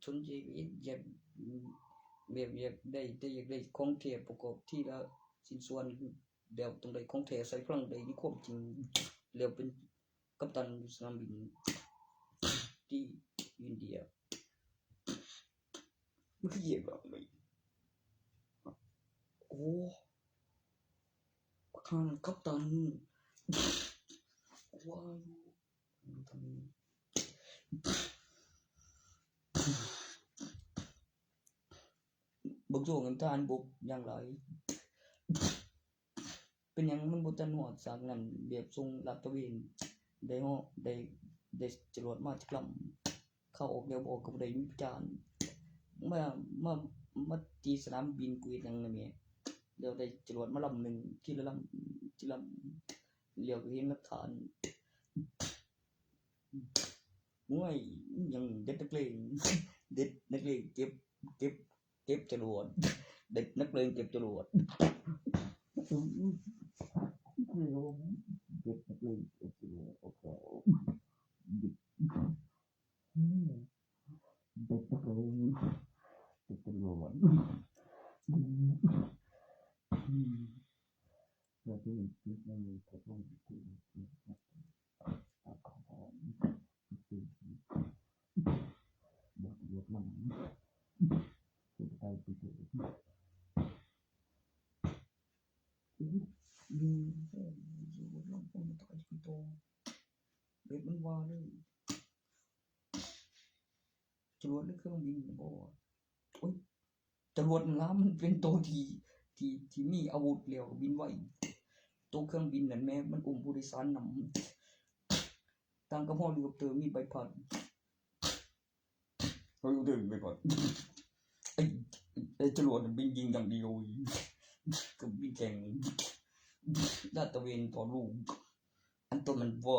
สนใจอยาก แบบ อยากได้ แต่อยากได้ของแท้ประกอบทีละชิ้นส่วน แบบต้องได้ของแท้ใส่พลังได้ในความจริง แล้วเป็นกัปตันอยู่สนามบิน ที่อินเดีย มันคือเหี้ยแบบไหน โอ้ ประธานกัปตัน ว้าว บางช่วงทหารบกอย่างไร เป็นหยังมันบ่ทันฮอดฉากนั้น แบบส่งลาดตระเวน ได้ฮอด ได้ ได้จรวดมาจักลำ เข้าออกแล้วบ่ออกก็บ่ได้มีพิจารณ์ มา มา มาตีสนามบินกูเฮ็ดหยังนะแม่ แล้วได้จรวดมาลำหนึ่ง ทีละลำ ทีละลำ แล้วก็เห็นหลักฐาน โอ้ย ยังเด็ดนักเลง เด็ดนักเลงเก็บ เก็บ เก็บจรวด เด็ดนักเลงเก็บจรวด เด็ดนักเลงเก็บจรวด โอ้โห เด็ด เด็ดนักเลงเก็บจรวด เราจะเห็นคลิปในกระทงที่ บอกรถมัน เป็นไปไปเถอะ อู้ มี โอ้ รถลำโพงมันตายกี่ตัว แบบมันว่าเลย จรวดหรือเครื่องบินบ่ โอ้ย จรวดนั่นล่ะมันเป็นตัวที่ ที่ ที่มีอาวุธแล้วก็บินไว ตัวเครื่องบินนั่นแหม มันอุ้มผู้โดยสารนำ ต่างกับเฮลิคอปเตอร์มีใบพัด เฮลิคอปเตอร์มีใบพัด ไอ้ ไอ้จรวดมันบินยิงอย่างเดียว ก็บินแข่ง ลาดตระเวนต่อลูก อันตัวมันว่า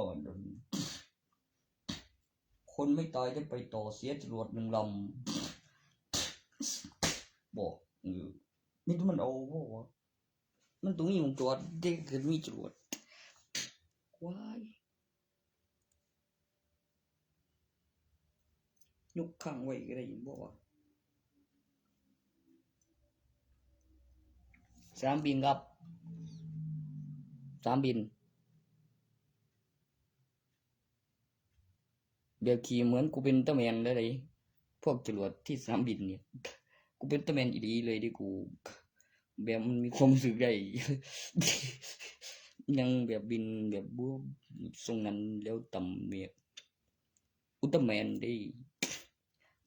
คนไม่ตายได้ไปต่อเสียจรวดหนึ่งลำ บอก เออ นี่มันเอาบ่วะ มันต้องมีวงจรเด็กเกิดมีจรวด ว้าย ยกข้างไว้ก็ได้ยินบ่วะ สนามบินครับ สนามบิน แบบขี้เหมือนกูเป็นตาแมนเลย พวกจรวดที่สนามบินเนี่ย กูเป็นตาแมนอีหลีเลยเด้กู แบบมันมีความรู้สึกได้ ยังแบบบินแบบบวบส่งนั้นแล้วต่ำเนี่ย อุลตร้าแมนได้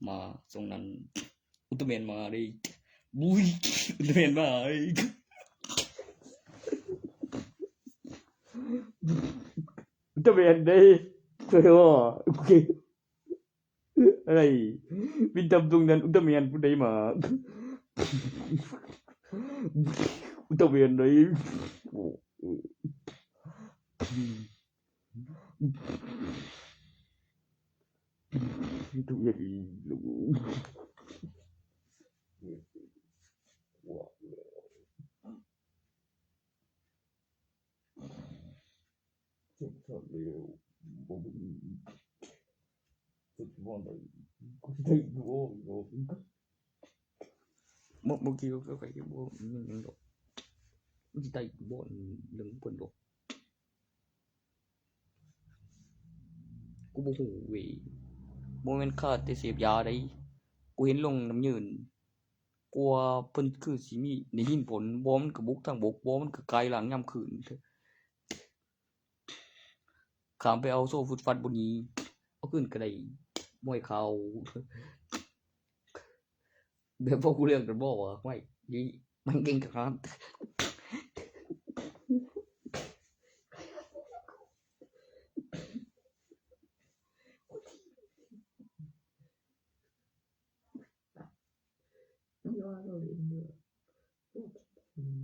มาส่งนั้น อุลตร้าแมนมาได้ บุย อุลตร้าแมนมาได้ อุลตร้าแมนเด้ ช่วยว่า โอเค อะไร บินตามดวงนั้น อุลตร้าแมนผู้ใดมา อุลตร้าแมนเลย ตัวใหญ่ เจ็บปวดเลย บ่มี เจ็บปวดเลย กูได้ดู บ่ บ่กี่ก็ใครบ่ มันยังดอก มันสิได้บ่ เรื่องเพิ่นดอก กูบ่ฮู้เว้ย บ่แม่นข้าแต่เสพยาใด กูเห็นลงน้ำยืน กลัวเพิ่นคือสิมีได้ยินผล บ่มันก็บุกทางบก บ่มันก็กายร่างยามคืน ข้ามไปเอาโซ่ฟึดฟัดบ่หนี เอาคืนก็ได้ มวยเข่า แบบพวกกูเรื่องกันบ่วะ ไม่ นี่ มันเก่งกับครับ ยอดเลยเนี่ย อืม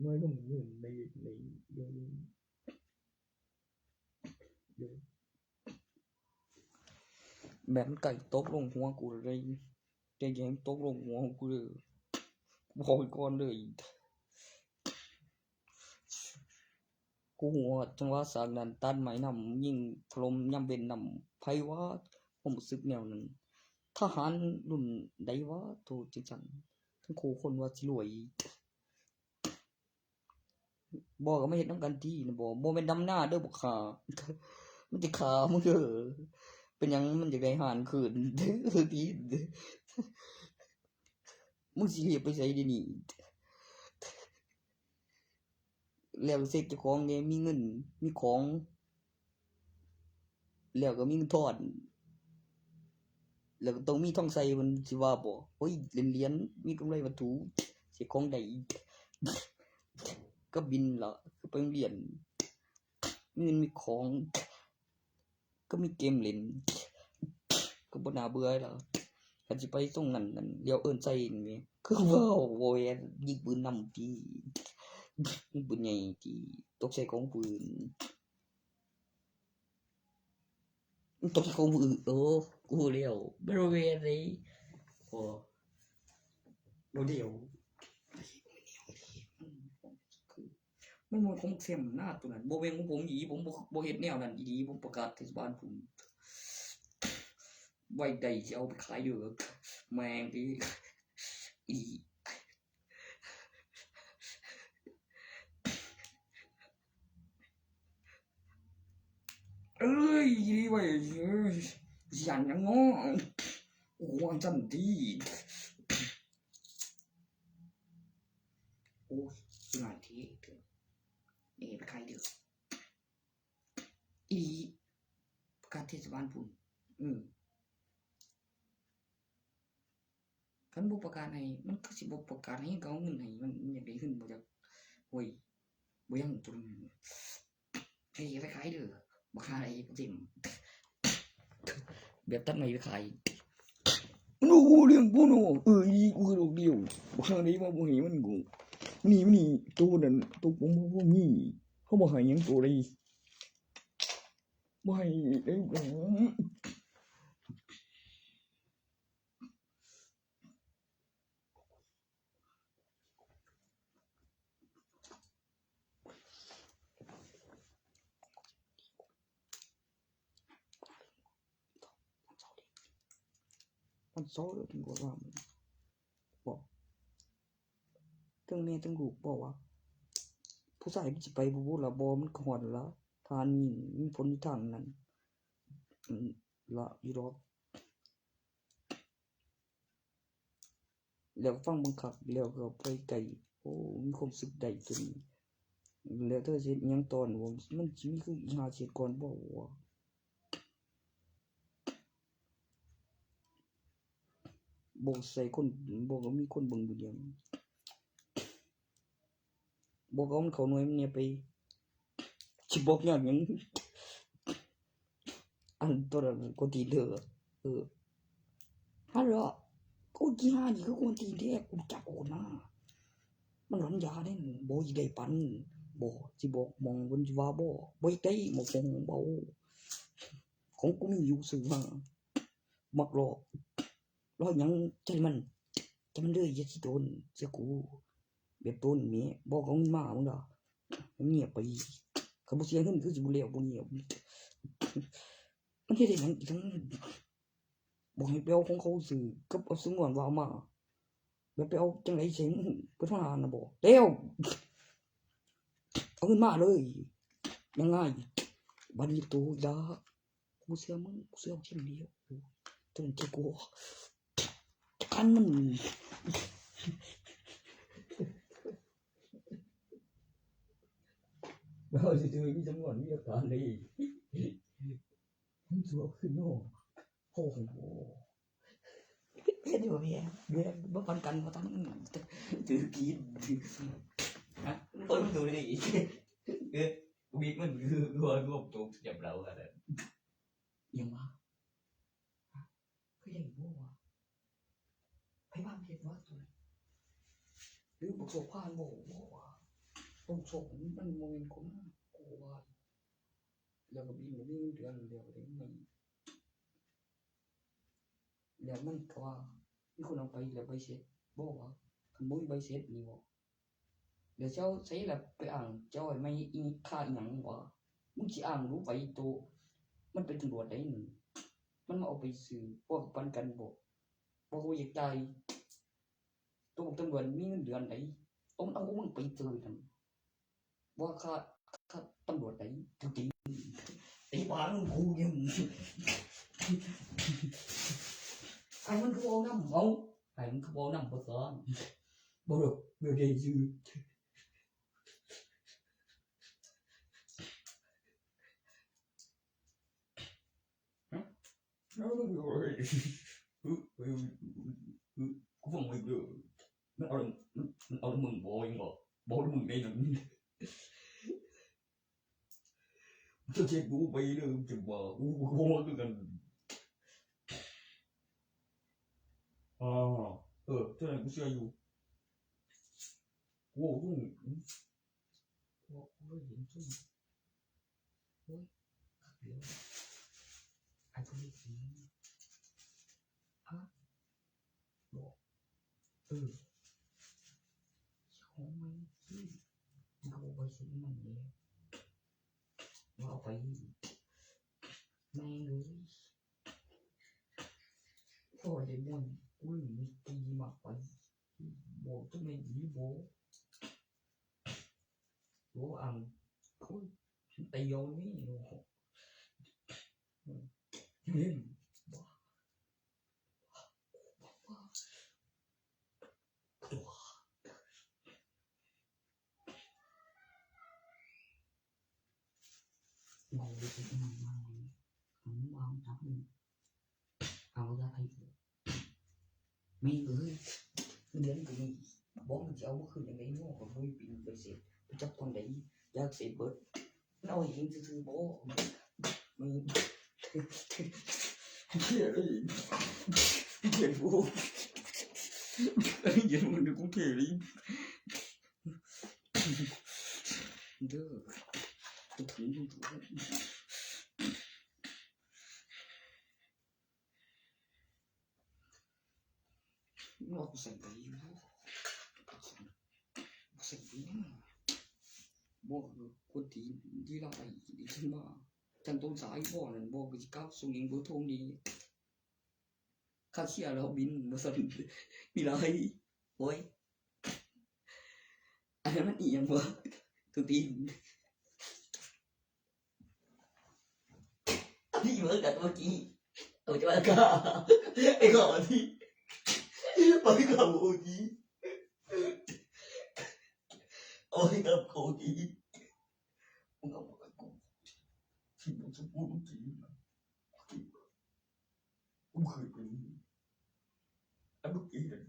น้อยลงหนึ่งใน ใน ใน แบบมันไก่ตกลงหัวกูเลย แกแยงตกลงหัวกูเลย บอกไปก่อนเลย กูหัวจังหวะสากนั้นตัดไม้นำ ยิงถล่มยามเว้นนำ ไผว่าความรู้สึกแนวนั้น ทหารรุ่นใดวะ โทษจังซั่น ทั้งคู่คนว่าสิรวย บ่ก็มาเฮ็ดนำกันตินะ บ่ บ่แม่นดำนาเด้อบักห่า มันสิฆ่ามึงเด้อ เป็นหยังมันอยากได้ห่านคืน ติ มึงสิรีบไปไสเดี๋ยวนี้ แล้วเช็คเจ้าของแหน่ มีเงิน มีของ แล้วก็มีเงินทอน แล้วก็ต้องมีทองใส่ มันสิว่าบ่ โอ้ย เหรียญ เหรียญ มีกำไรวัตถุ เช็คของได้ ก็บินละ ก็ไปโรงเรียน มีเงินมีของ ก็มีเกมเล่น ก็บ่น่าเบื่อแล้ว คันสิไปตรงนั้นนั่น เดี๋ยวเอิ้นใส่นี่ คือเว้าบ่แม่น ยิงปืนนำติ ยิงปืนใหญ่ติ ตกใส่ของปืน ตกใส่ของปืน โอ้ กูฮู้แล้ว บ่แม่นเลย โอ้ บ่เดียว มันบ่ของเสียมหน้าตัวนั้น บ่แม่นของผมอีหลี ผมบ่ บ่เฮ็ดแนวนั้นอีหลี ผมประกาศเทศบาลผม ไว้ได้สิเอาไปขายเด้อ แม่งอี อี เอ้ย อีหลีไว้ย เอ้ย สิย่านหยังเนาะ กูวางซั่นติ โอ้ย สิย่านติ นี่ไปขายเด้อ อีหลี ประกาศเทศบาลพุ้น อืม คันบ่ประกาศให้ มันคือสิบ่ประกาศให้ ก็เอาเงินให้ มัน มันอยากได้เงินบ่จัก โอ้ย บ่ยังตัวนั้น ให้ไปขายเด้อ บักห่าไอ้เต็ม แบบตัดไม้ไปขาย มันบ่ฮู้เรื่องกูเนาะ เออ อีกูดอกเดียว บักห่าได้มาบ่ให้มันกู นี่ นี่ ตัวนั้น ตัวผมบ่มี เขาบ่ให้หยังตัวใด บ่ให้เอ้ย มันเซาเลยถึงกว่าว่ามันบอก ทั้งแม่ทั้งลูกบอกว่า ผู้ชายมันสิไปบ่บุล่ะ บ่มันก็ฮอดละ ทานนี่มีผลอยู่ทางนั้น อืม ละอยู่ดอก แล้วฟังบังคับ แล้วก็ไปไกล โอ้ มีความสุขได้ตัวนี้ แล้วเธอสิเฮ็ดหยังตอนว่า มันสิมีคืออีหาเฮ็ดก่อนบ่วะ บอกใส่คน บอกว่ามีคนเบิ่งอยู่เดียว บอกเอามันเข้าหน่วยมันเนี่ยไป เช บอกอย่างนั้น อันตัวนั้นก็ตีเด้อ เออ ฮัลโหล กูจีฮานี่คือคนตีเด้ กูจับโอนมา มันหลอนยาเด้ บ่อีได้ปัน บ่สิบอกมองบนสิว่าบ่ บ่ได้หมกมองเบา ของกูมีอยู่ซื้อมา มักหลอก หลอกหยังใจมัน ใจมันเลยอย่าสิโดนเสียกู แบบโดนเมียบอกเอาเงินมามึงดอกเงียบไป เขาบ่เสียเงินคือสิบ่แล้วบ่เงียบ มันเฮ็ดได้หยังอีกทั้ง บอกให้ไปเอาของเขาซื้อกับเอาสงวนว่าเอามา แบบไปเอาจังไดเสียงเพิ่นมาหานะบอกแล้ว เอาเงินมาเลย ยังไง บัดนี้โตอีกละ กูเสียมึง กูเสียเอาเช่นเดียวกูจนที่กู จัดการมัน เราจะเจอมีจำนวนมีหลักฐานเลย มันสวบขึ้นเนาะ โอ้โห เฮ็ดอยู่เมีย เมียบ่ปันกัน บ่ทัน ถือกิน ฮะ เปิดประตูได้อีก เออ บิ๊กมันคือรวม รวมตัวจับเราขนาดนั้น ยังวะ ฮะ คือยังบ่วะ ไผบ้านเฮ็ดวะตัวนี้ หรือบักโสภาบ่ บ่วะ บักโสมันบ่แม่นคนน่ากลัว แล้วก็บินบ่มีเงินเดือน แล้วก็ได้เงิน แล้วมันก็ว่า มีคนเอาไป แล้วใบเสร็จ บ่วะ คันบ่มีใบเสร็จนี่บ่ เดี๋ยวเจ้าใช้ละไปอ้างเจ้าไอ้ไม่อีค่าอีหยังวะ มึงสิอ้างรู้ไปโต มันเป็นตำรวจได้หนึ่ง มันมาเอาไปซื้อพวกปันกันบอก บอกว่าอยากจ่าย ตัวตำรวจมีเงินเดือนไหน ต้องเอามึงไปเจอกัน ว่าค่า ค่าตำรวจไหน จริงๆ ไอ้บ้ามึงกูเนี่ย ไอ้มันคือเอาน้ำเอา ไอ้มันคือเอาน้ำบ่ซ้อน บ่ดอก บ่ได้ซื้อ ฮะ แล้วมันอยู่เลย กูฟังไม่รู้ มันเอา มัน มันเอามึงบ่ยังบ่ บ่มึงได้นั่น จะเช็ดกูไปเลย จะบ่ากู กูบ่คือกัน อ๋อ เออ เท่านั้นกูเชื่ออยู่ กู กู กู กูเห็นซุ่ม โอ้ย คักเดียว อันนี้สิ ฮะ บอก เออ ของมันสิ กูเอาไปซื้อมันเลย ว่าเอาไป แม่งเอ้ย พ่อได้ม่วน กูเลยมีตีมากไป บอกตัวแม่ดีบอก โอ้ อัง โอ้ย ตีเอานี่ โอ้โห อืม อืม ว้า ว้า ว้า ตัว บอกเลยเป็นยังไงบ้างวันนี้ ผมวางจับเลย เอาละไอ้ แม่งเอ้ย เงินเดือนกูมี บอกมันจะเอามาคืนยังไงเนาะ ก็บ่มีบินไปเสพ ไปจับตอนใด อยากเสพเบิด มันเอาให้เห็นซื่อๆ บ่ มึง เขียนอีก เขียนกู เขียนมึงเดี๋ยวกูเขียนอีก เด้อ กูถึงมึง ว่ากูใส่ไปอยู่ กูใส่ไปยัง บอกคือคนที่ ที่เราไปดีขึ้นมา จันต้นสายบอกนั่น บอกคือสิกลับส่งยิงเบอร์โทรนี่ ค่าเสียแล้วบิน บ่ซั่น มีหลาย โอ้ย อันนั้นมันอีหยังวะ ตัวตีน อันนี้เหมือนกันเมื่อกี้ เอาจะมาฆ่า ไอ้ข้อที่ ไปกับโอจี เอาให้กับโอจี มึงเอาไปกู ที่มึงจะพูดเมื่อกี้นะ กูเคยเป็น แล้วเมื่อกี้เนี่ย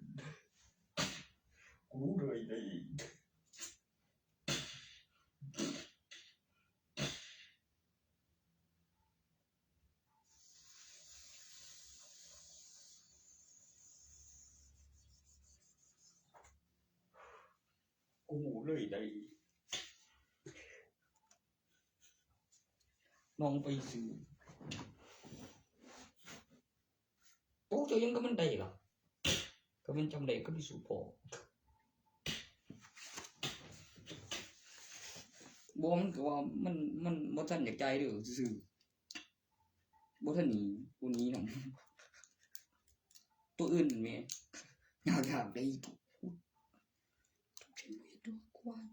กูรู้เลยไอ้ กูเลยได้ น้องไปซื้อ โต๊ะเจ้ายังก็มันได้ล่ะ ก็มันจำได้ก็มีสูตรพอ บ่ มันก็ว่ามัน มันบ่ทันอยากจ่ายเด้อซื่อๆ บ่ทันหนี บ่หนีนำ ตัวอื่นแหม อยาก อยากได้อีก ตัวกว้าง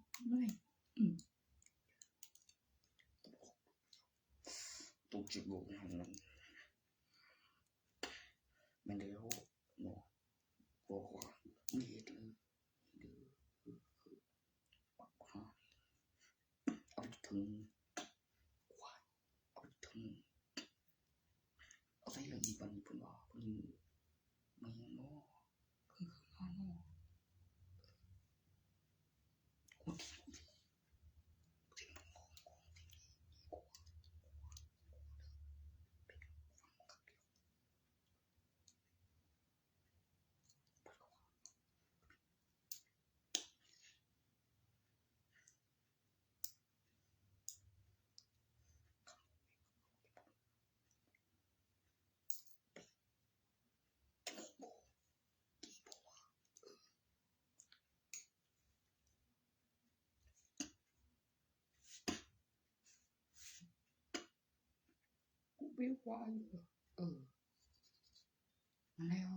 อืม ตกจิตโลกนั่น แม่นแล้วเนาะ บอกว่ามีเฮ็ดเลย เด้อ เอาไปถึง เอาไปถึง เอาใส่เรื่องอีกบัดนี้ เพิ่นว่า เพิ่น แม่นบ่ เพิ่นคือมาเนาะ กูที่ กูที่ กูที่ กูไปว่าอยู่ เออ มาแล้ว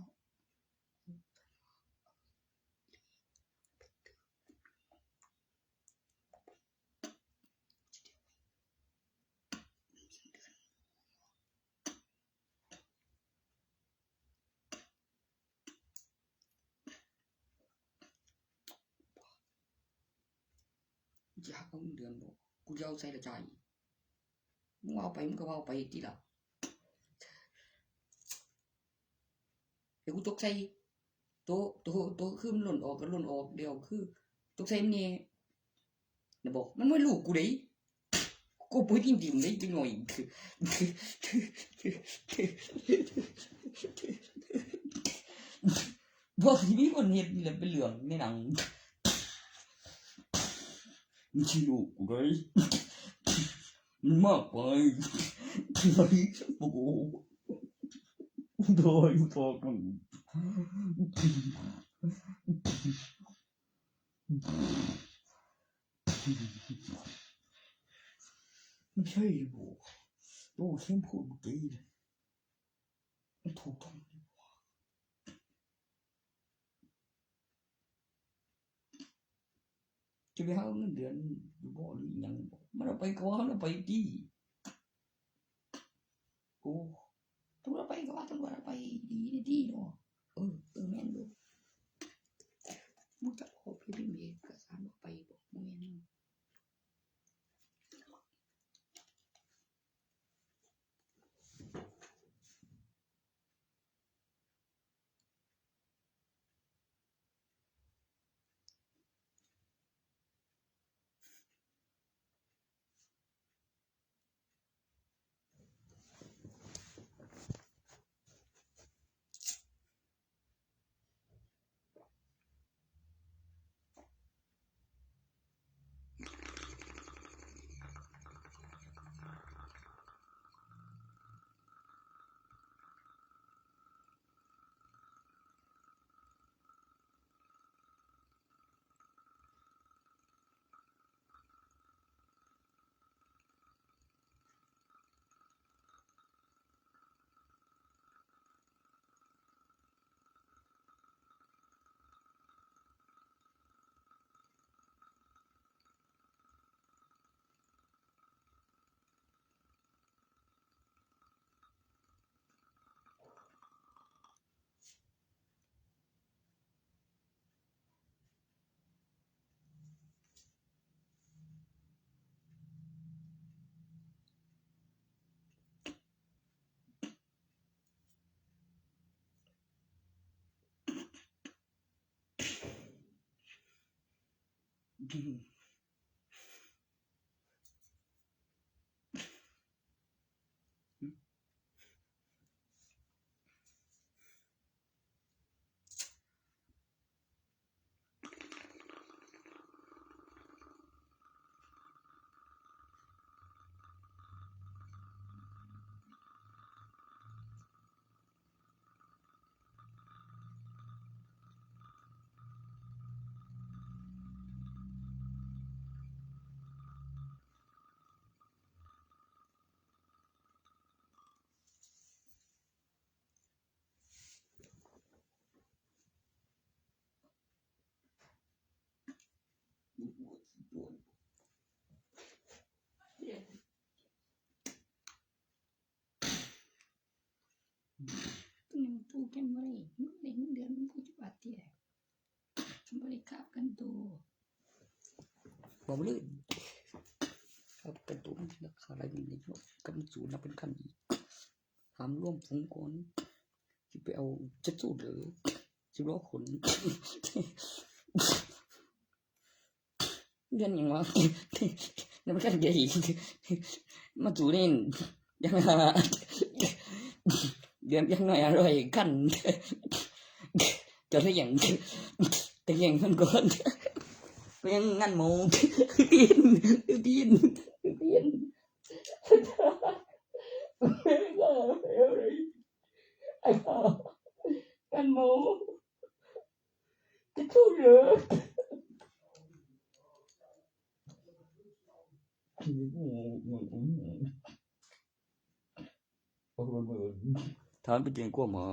อยากเอาเงินเดือนบ่ กูจะเอาใส่ละจ่าย มึงเอาไป มึงก็เอาไปติล่ะ เดี๋ยวกูจกใส่ โตะ โตะ โตะ คือมันหล่นออกก็หล่นออก เดี๋ยวคือ จกใส่มันแน่ นะบอก มันไม่รู้กูเด้ กูบ่ได้ยินดีมันได้จังหน่อย บอกสิมีคนเฮ็ดนี่แหละเป็นเรื่องในหนัง มันสิรู้กูเด้ มันมากไป โอ้โห โดยพอกัน ไม่ใช่บ่ โอ้ ฉันพูดเมื่อกี้เลย มันถูกต้อง จะไปหาเงินเดือนอยู่บ่หรือหยังบ่ มันเอาไปก็ว่ามันเอาไปติ โอ้ ตำรวจไปก็ว่าตำรวจเอาไป ดีดีเนาะ เออ เออ แม่นอยู่ มึงจะขอพี่พี่เมย์ก็สามารถไปบอกมึงแม่นอยู่ ยังตู้กันบ่ได้ มันได้เงินเดือนมันผู้จะบาดเตี้ย บ่ได้คาบกันตัว บอกเลยครับ กันตัวมันราคาอะไรมันเนาะ กำสูนับเป็นขั้นอีก ถามร่วมฝูงก่อน สิไปเอาจักสูเด้อ สิรอคน เดือนหยังวะ นับเป็นขั้นเดียวอีก มาสูนี่ ยัง เดือนยังน้อยอร่อยขั้น จะได้อย่าง แต่อย่างนั้นก่อน ก็ยังงานหมู ตีน ตีน ตีน งานหมู จะพูดเหรอ ถามไปแจ้งความมา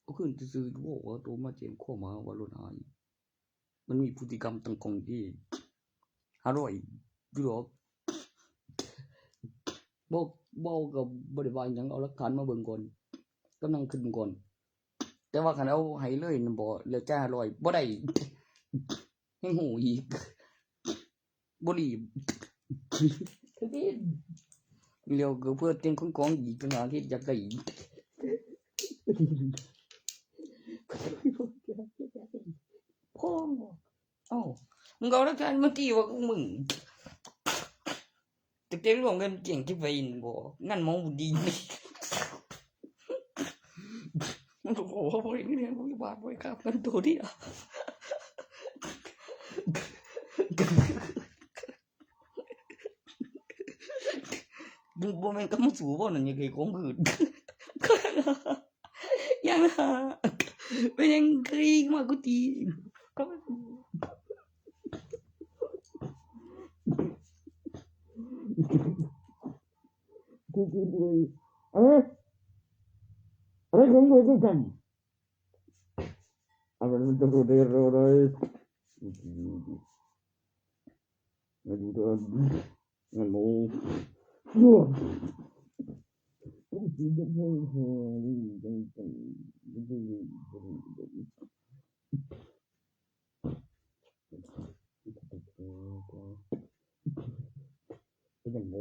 ก็ขึ้นซื่อๆ บอกว่าตัวมาแจ้งความมาว่ารถหาย มันมีพฤติกรรมต่างของที่ ห้าร้อย อยู่ดอก บอก บอกก็บ่ได้ว่าหยัง เอาหลักฐานมาเบิ่งก่อน กำลังขึ้นก่อน แต่ว่าคันเอาให้เลยนั่นบ่ แล้วจ่ายห้าร้อย บ่ได้ ยังหูอีก บ่รีบ เดี๋ยวก็เพื่อเตรียมของอีกต่างหากที่อยากได้อีก พ่อ เอ้า มึงเอาหลักฐานมาตีว่ากูมึง จะเตรียมรวมกันเก่งที่ไปอินบ่ งานหมองบุญดี มันก็บอกว่าบ่ได้เงินเดือนบ่ได้บาทบ่ได้ค่ากันตัวที่ บ่แม่นกำสูบ่นั่น ยังไงของหืด ยังหา เป็นยังไงมากูตี กูกูกู เอ๊ะ อะไรของมึงกูทำ อะไรมันจะรู้ได้รู้ได้ มาดูเถอะ มันโม เป็นอย่างโม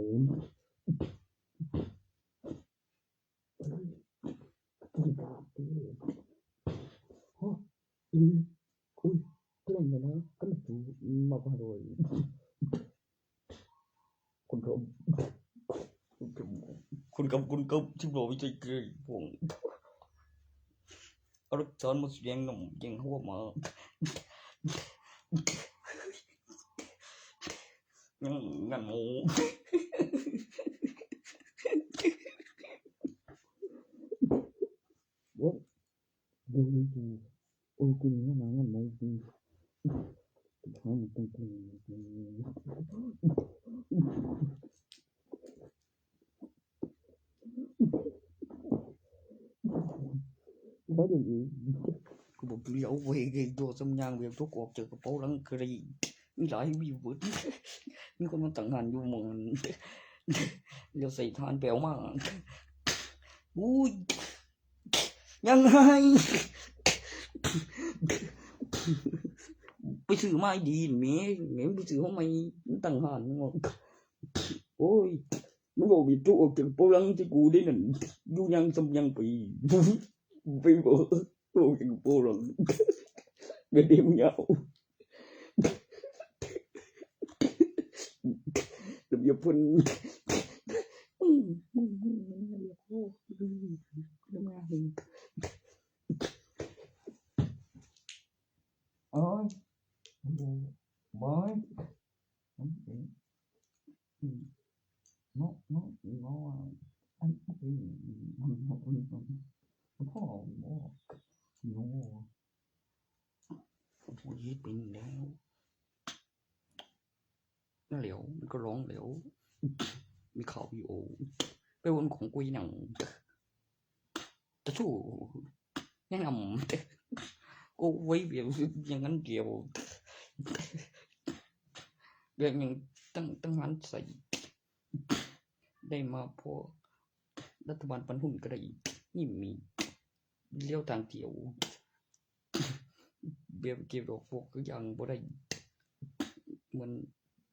กินกาแฟ ฮะ อี อุ้ย เพื่อนเนี่ยนะ ก็มาดู มาพาโดย คุณครับ คุณครับ คุณครับ สิบล้อไม่ใช่เกยพวง เอารถสอนมาเสียงหนุ่มยังหัวหมา ยัง งานหมู โอ้ย ดูดูดู โอ้ย กูนี่นะ งานหมู กู หาหมู กู กู บ่ได้อีก กูบอกเลี้ยวเว้ย เลี้ยวตัวสำยางเลี้ยวทุกออกจากกระเป๋าหลังกระไร มีหลายวิวเบิด มีคนมาตั้งงานอยู่หมองนั้น เลี้ยวใส่ทานแปลวมาก อุ้ย ยังไง ไปซื้อมาให้ดีแหม แหมไปซื้อมาใหม่ มันตั้งหานงอก โอ้ย มันบอกมีตู้ออกจากโปลังที่กูได้นั่น อยู่ยังซ้ำยังไป ไปบอกออกจากโปลัง กระเด็นยาว ระเบียบพล อืม อืม อืม ระเบียบพล อืม น้ำงา อืม โอ้ย โอ้ย บอย อืม อืม no no no อัน อืม อืม อืม อืม พ่อบอก no โอ้ย เป็นแล้ว นั่นแหล้ว มันก็ร้องแล้ว มีข่าววิดีโอ ไปวนของกูอีหยัง จะสู้ แนะนำ กู ก็ไว้เดียว อย่างนั้นเดียว เรื่องยังตั้ง ตั้งร้านใส่ ได้มาพอรัฐบาลปันหุ้นก็ได้ นี่มีเลี้ยวทางเดียว แบบเก็บดอกพวกก็ยังบ่ได้ เหมือน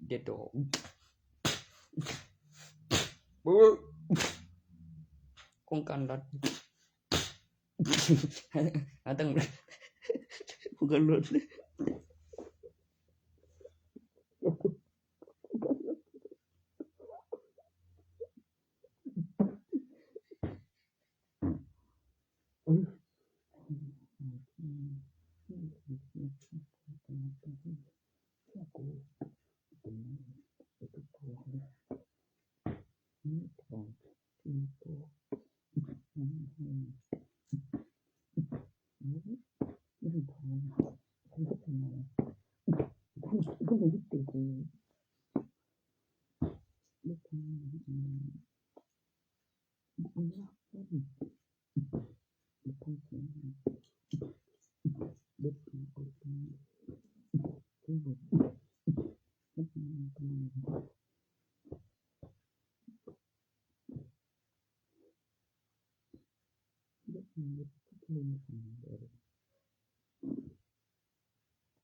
เด็ดดอก โครงการรัฐ หาตั้ง โครงการรัฐ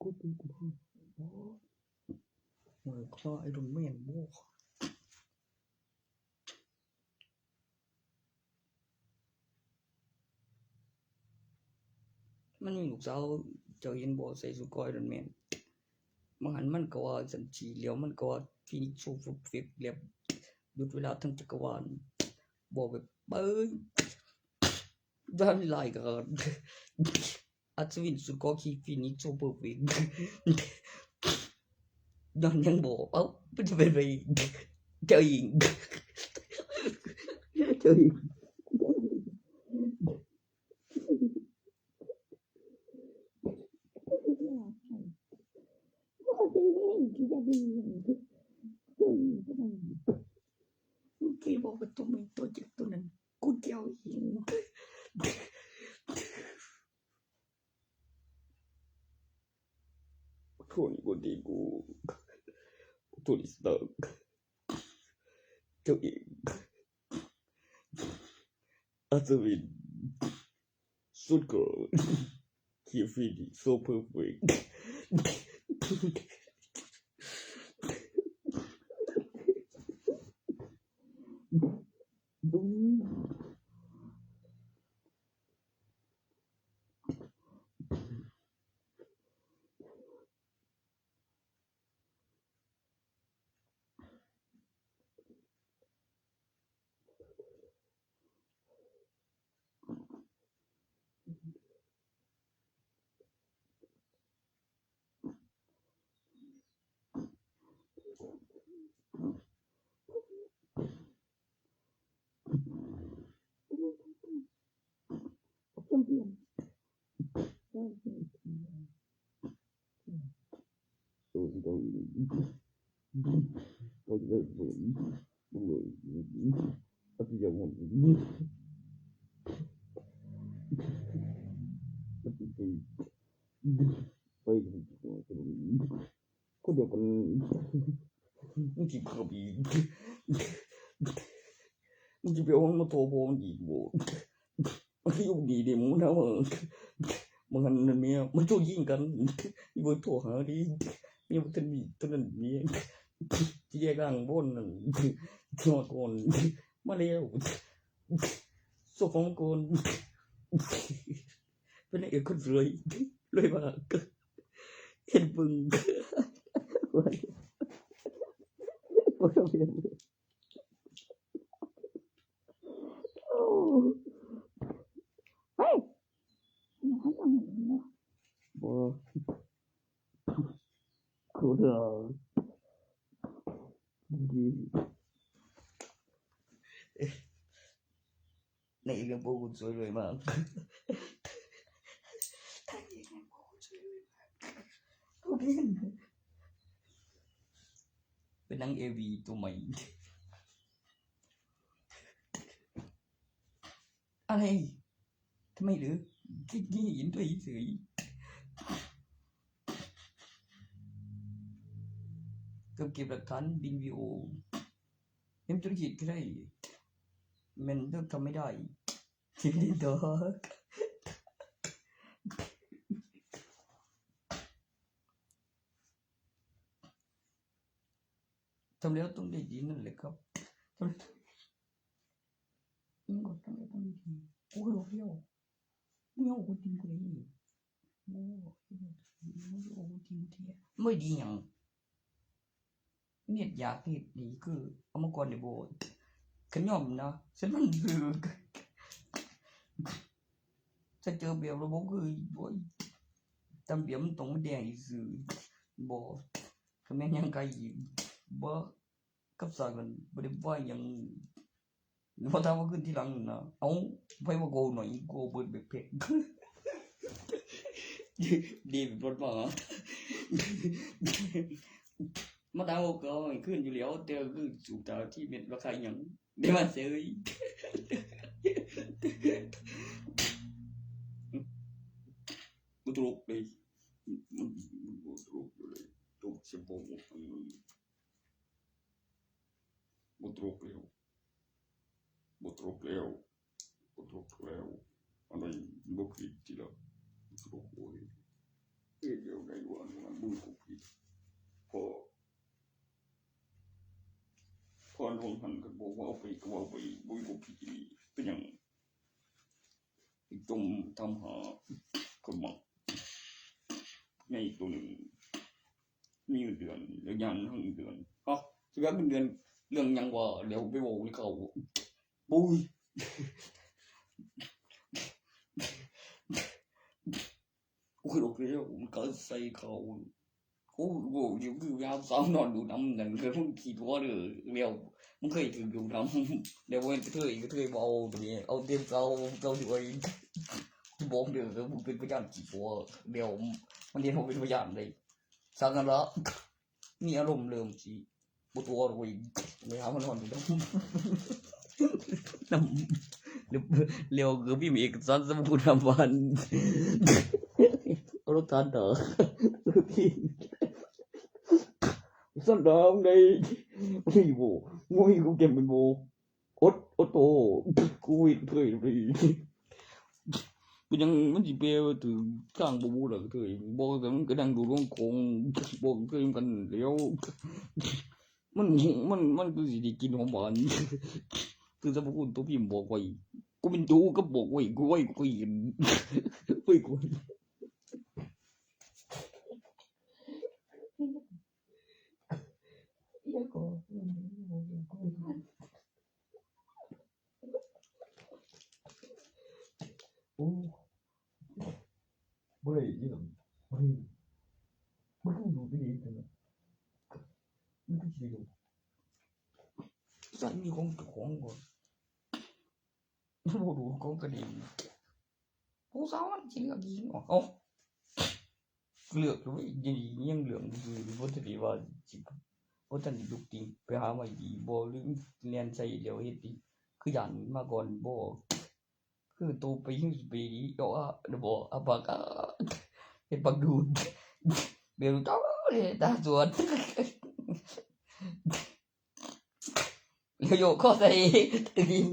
กูตีกูทำ โอ้ย คอไอ้ดอนแมน โว้ย มันมีลูกสาว เจ้าเห็นบ่ ใส่ชุดคอไอรอนแมน บางหันมันก็ว่าสันจี เหลียวมันก็ว่า Phoenix so perfect แบบหยุดเวลาทั้งจักรวาล บอกแบบ เปิ้ง ด้านไลน์ก็ อัศวินสุดก็ขี้ Phoenix so perfect นอนยังบอก เอ้า มันจะเป็นไป เจ้าหญิง เจ้าหญิง เมื่อกี้บอกว่าตัวมึงตัวเจ็บตัวนั้น กูเจ้าหญิง โทนี่คนดีกู โทนี่สตาร์ก เจ้าหญิง อัศวิน สุดเกิร์ล Finish so perfect คนเดียวกัน มึงสิเพิ่มอีก มึงสิไปเอามันมาโทรพอมันอีกบ่ มันคืออยู่ดีเด้ มึงนะว่า มึงหันนั่นเมีย มันโทรยิงกัน อีบ่โทรหาดิ เมียบ่ทันมีเท่านั้นเมีย ที่แยกร่างบนนั่น ที่มาก่อน มาแล้ว เจ้าของก่อน เป็นนางเอกคนสวย รวยมาก เห็นเบิ่ง เฮ้ย บ่ กูเถอะ ดี ในเรื่องพวกคุณสวยรวยมาก โอเค เป็นนางเอวีตัวใหม่ อะไร ทำไมหรือ คิดงี้ยินด้วยเฉย เก็บหลักฐานบินวีโอเล่มธุรกิจก็ได้ มันเลือกทำไม่ได้ ที่นี่ดอกทำแล้วต้องได้ดีนั่นแหละครับทำแล้วต้องได้ดีโอ้ยเดี๋ยวเดี๋ยวกูจริงกูเลยโอ้ยเดี๋ยวกูจริงเดียไม่ดีหยังเนียดอยากเฮ็ดดีคือเอามาก่อนได้บ่ขะย่อมนะฉันมันคือถ้าเจอแบบระบบคือโอ้ยตำเบียมมันต้องมาแดงอีกซื่อบ่ก็แม่นหยังไกลอีกบ่กับสากกันบ่ได้ว่าหยังมาถามว่าขึ้นที่หลังนะเอ้าไผว่าโกหน่อยโกเบิดแบกแพ็คดีแบบรถมามาถามว่าก็เอาขึ้นอยู่แล้วแต่คือสูบตาที่เม็ดราคาหยังได้มาเซยบ่ตลกเลยมันมันบ่ตลกเลยตลกเฉพาะมันบ่ตลกแล้วบ่ตลกแล้วบ่ตลกแล้วอะไรบ่ผิดทีละบ่ตลกโอ้ยเอ้ยเดี๋ยวไงวะมันบ่ผิดพอพอน้องหันก็บอกว่าเอาไปก็ว่าเอาไปบ่บ่ผิดอีหลีเป็นหยัง จมทำหาคนหมักในตัวหนึ่งมีเงินเดือนแล้วยามทั้งเงินเดือนฮะเรื่องเงินเดือนเรื่องหยังวะเดี๋ยวไปบอกให้เขาปุ้ยกูคือโอเคแล้วมันก็ใส่เขา โอ้โหอยู่คือยามสาวนอนดูน้ำนั่นคือมึงขี้ตัวเด้อเดียวมึงเคยถือดูน้ำเดี๋ยวเว้นกระเทยกระเทยบ่เอาตัวนี้เอาเต็มเก่าเก่าอยู่ไอ้ที่บอกเด้อคือมึงเป็นพยานขี้ตัวเดียวมันเรียนเขาเป็นพยานเลยสักกันละมีอารมณ์เริ่มสิบ่ตัวเลยไม่หามันนอนดูน้ำน้ำเร็วเร็วคือพี่มีเอกสารสมุดนำวันรถทันเด้อพี่ สันดานในนี่โบงุยกูเก็บเป็นโบอดอดโตกูวิดเผยเลยเป็นยังมันสิเปรียวถึงข้างบ่บูหรอกเถยบอกแต่มันก็ดังดูร่วงคงบอกเถยกันแล้วมันมันมันคือสิได้กินหอมหวานคือสรรพคุณตัวพิมพ์บอกไว้กูเป็นดูก็บอกไว้กูไว้กูกินไว้กู โอ้บ่ได้ยินหรอกบ่ได้ยินมันคืออยู่ที่นี่จังเลยมันคือสิอยู่สันมีของเจ้าของก่อนบ่รู้ของกระดิ่งผู้สาวมันสิเลือกยิงออกเอ้า เลือกอยู่เว้ยยังยังเหลืองอยู่บ่ทันได้ว่าสิบ่ทันได้ลุกติงไปหาไม้ดีบ่หรือแล่นใส่แล้วเฮ็ดติคือย้านมาก่อนบ่คือโตไปยิงสเปรย์ดีเอาอะบ่เอาปากกาเฮ็ดปากดูดเดี๋ยวเจ้าเลยตาสวด แล้วโยกข้อใส่ตีน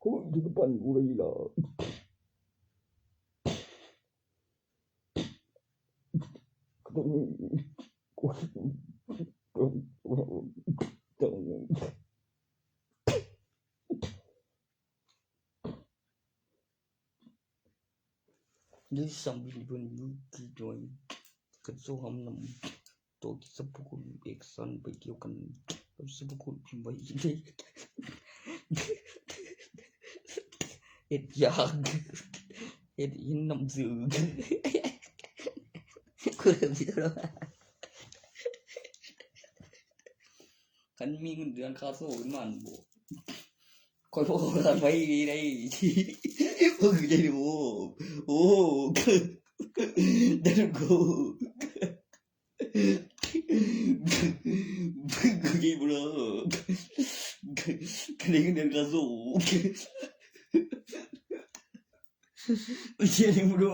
กูจะปั่นกูเลยล่ะกูกูกู Dui sambil menunggu doi กันโซ่หอมนำตัวที่สรรพคุณเอกสารไปเกี่ยวกันกับสรรพคุณพิมพ์ไว้ได้เอ็ดยากเอ็ดหินนำสื่อคือที่ตลอดคันมีเงินเดือนค่าโซ่ขึ้นมาบ่ คอยพวกกันไปดีได้เพิ่งจะดูโอ้เดินกูเพิ่งกูยิงบลู เลี้ยงเดือนกระสูเชียร์ลิงดู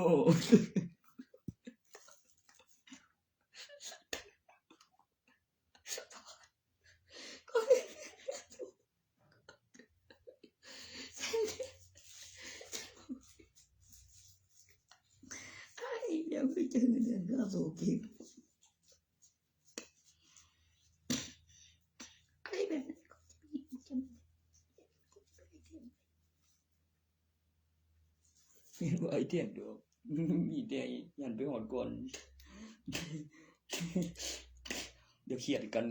Ay, ya me tengo nervioso, ¿qué? Ay, me Yen บ่ไอเทียนดอก มีแต่ยันไปฮอดก่อน เดี๋ยวเครียดกัน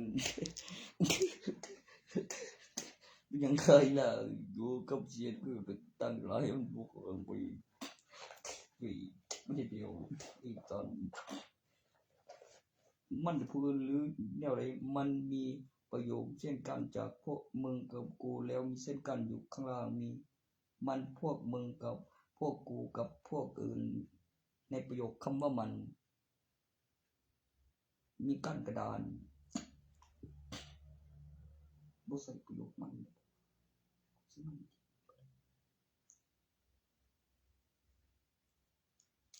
ยังเคยล่ะ อยู่กับเสียงคือไปตั้งหลายมันบ่เอิงไป ไป ไม่ได้เดียว อีกตอน มันผู้อื่นหรือแนวใด มันมีประโยคเช่นกันจากพวกมึงกับกู แล้วมีเช่นกันอยู่ข้างล่าง มี มัน พวกมึงกับพวกกูกับพวกอื่น ในประโยคคำว่ามัน มีกั้นกระดาน บ่ใส่ประโยคมัน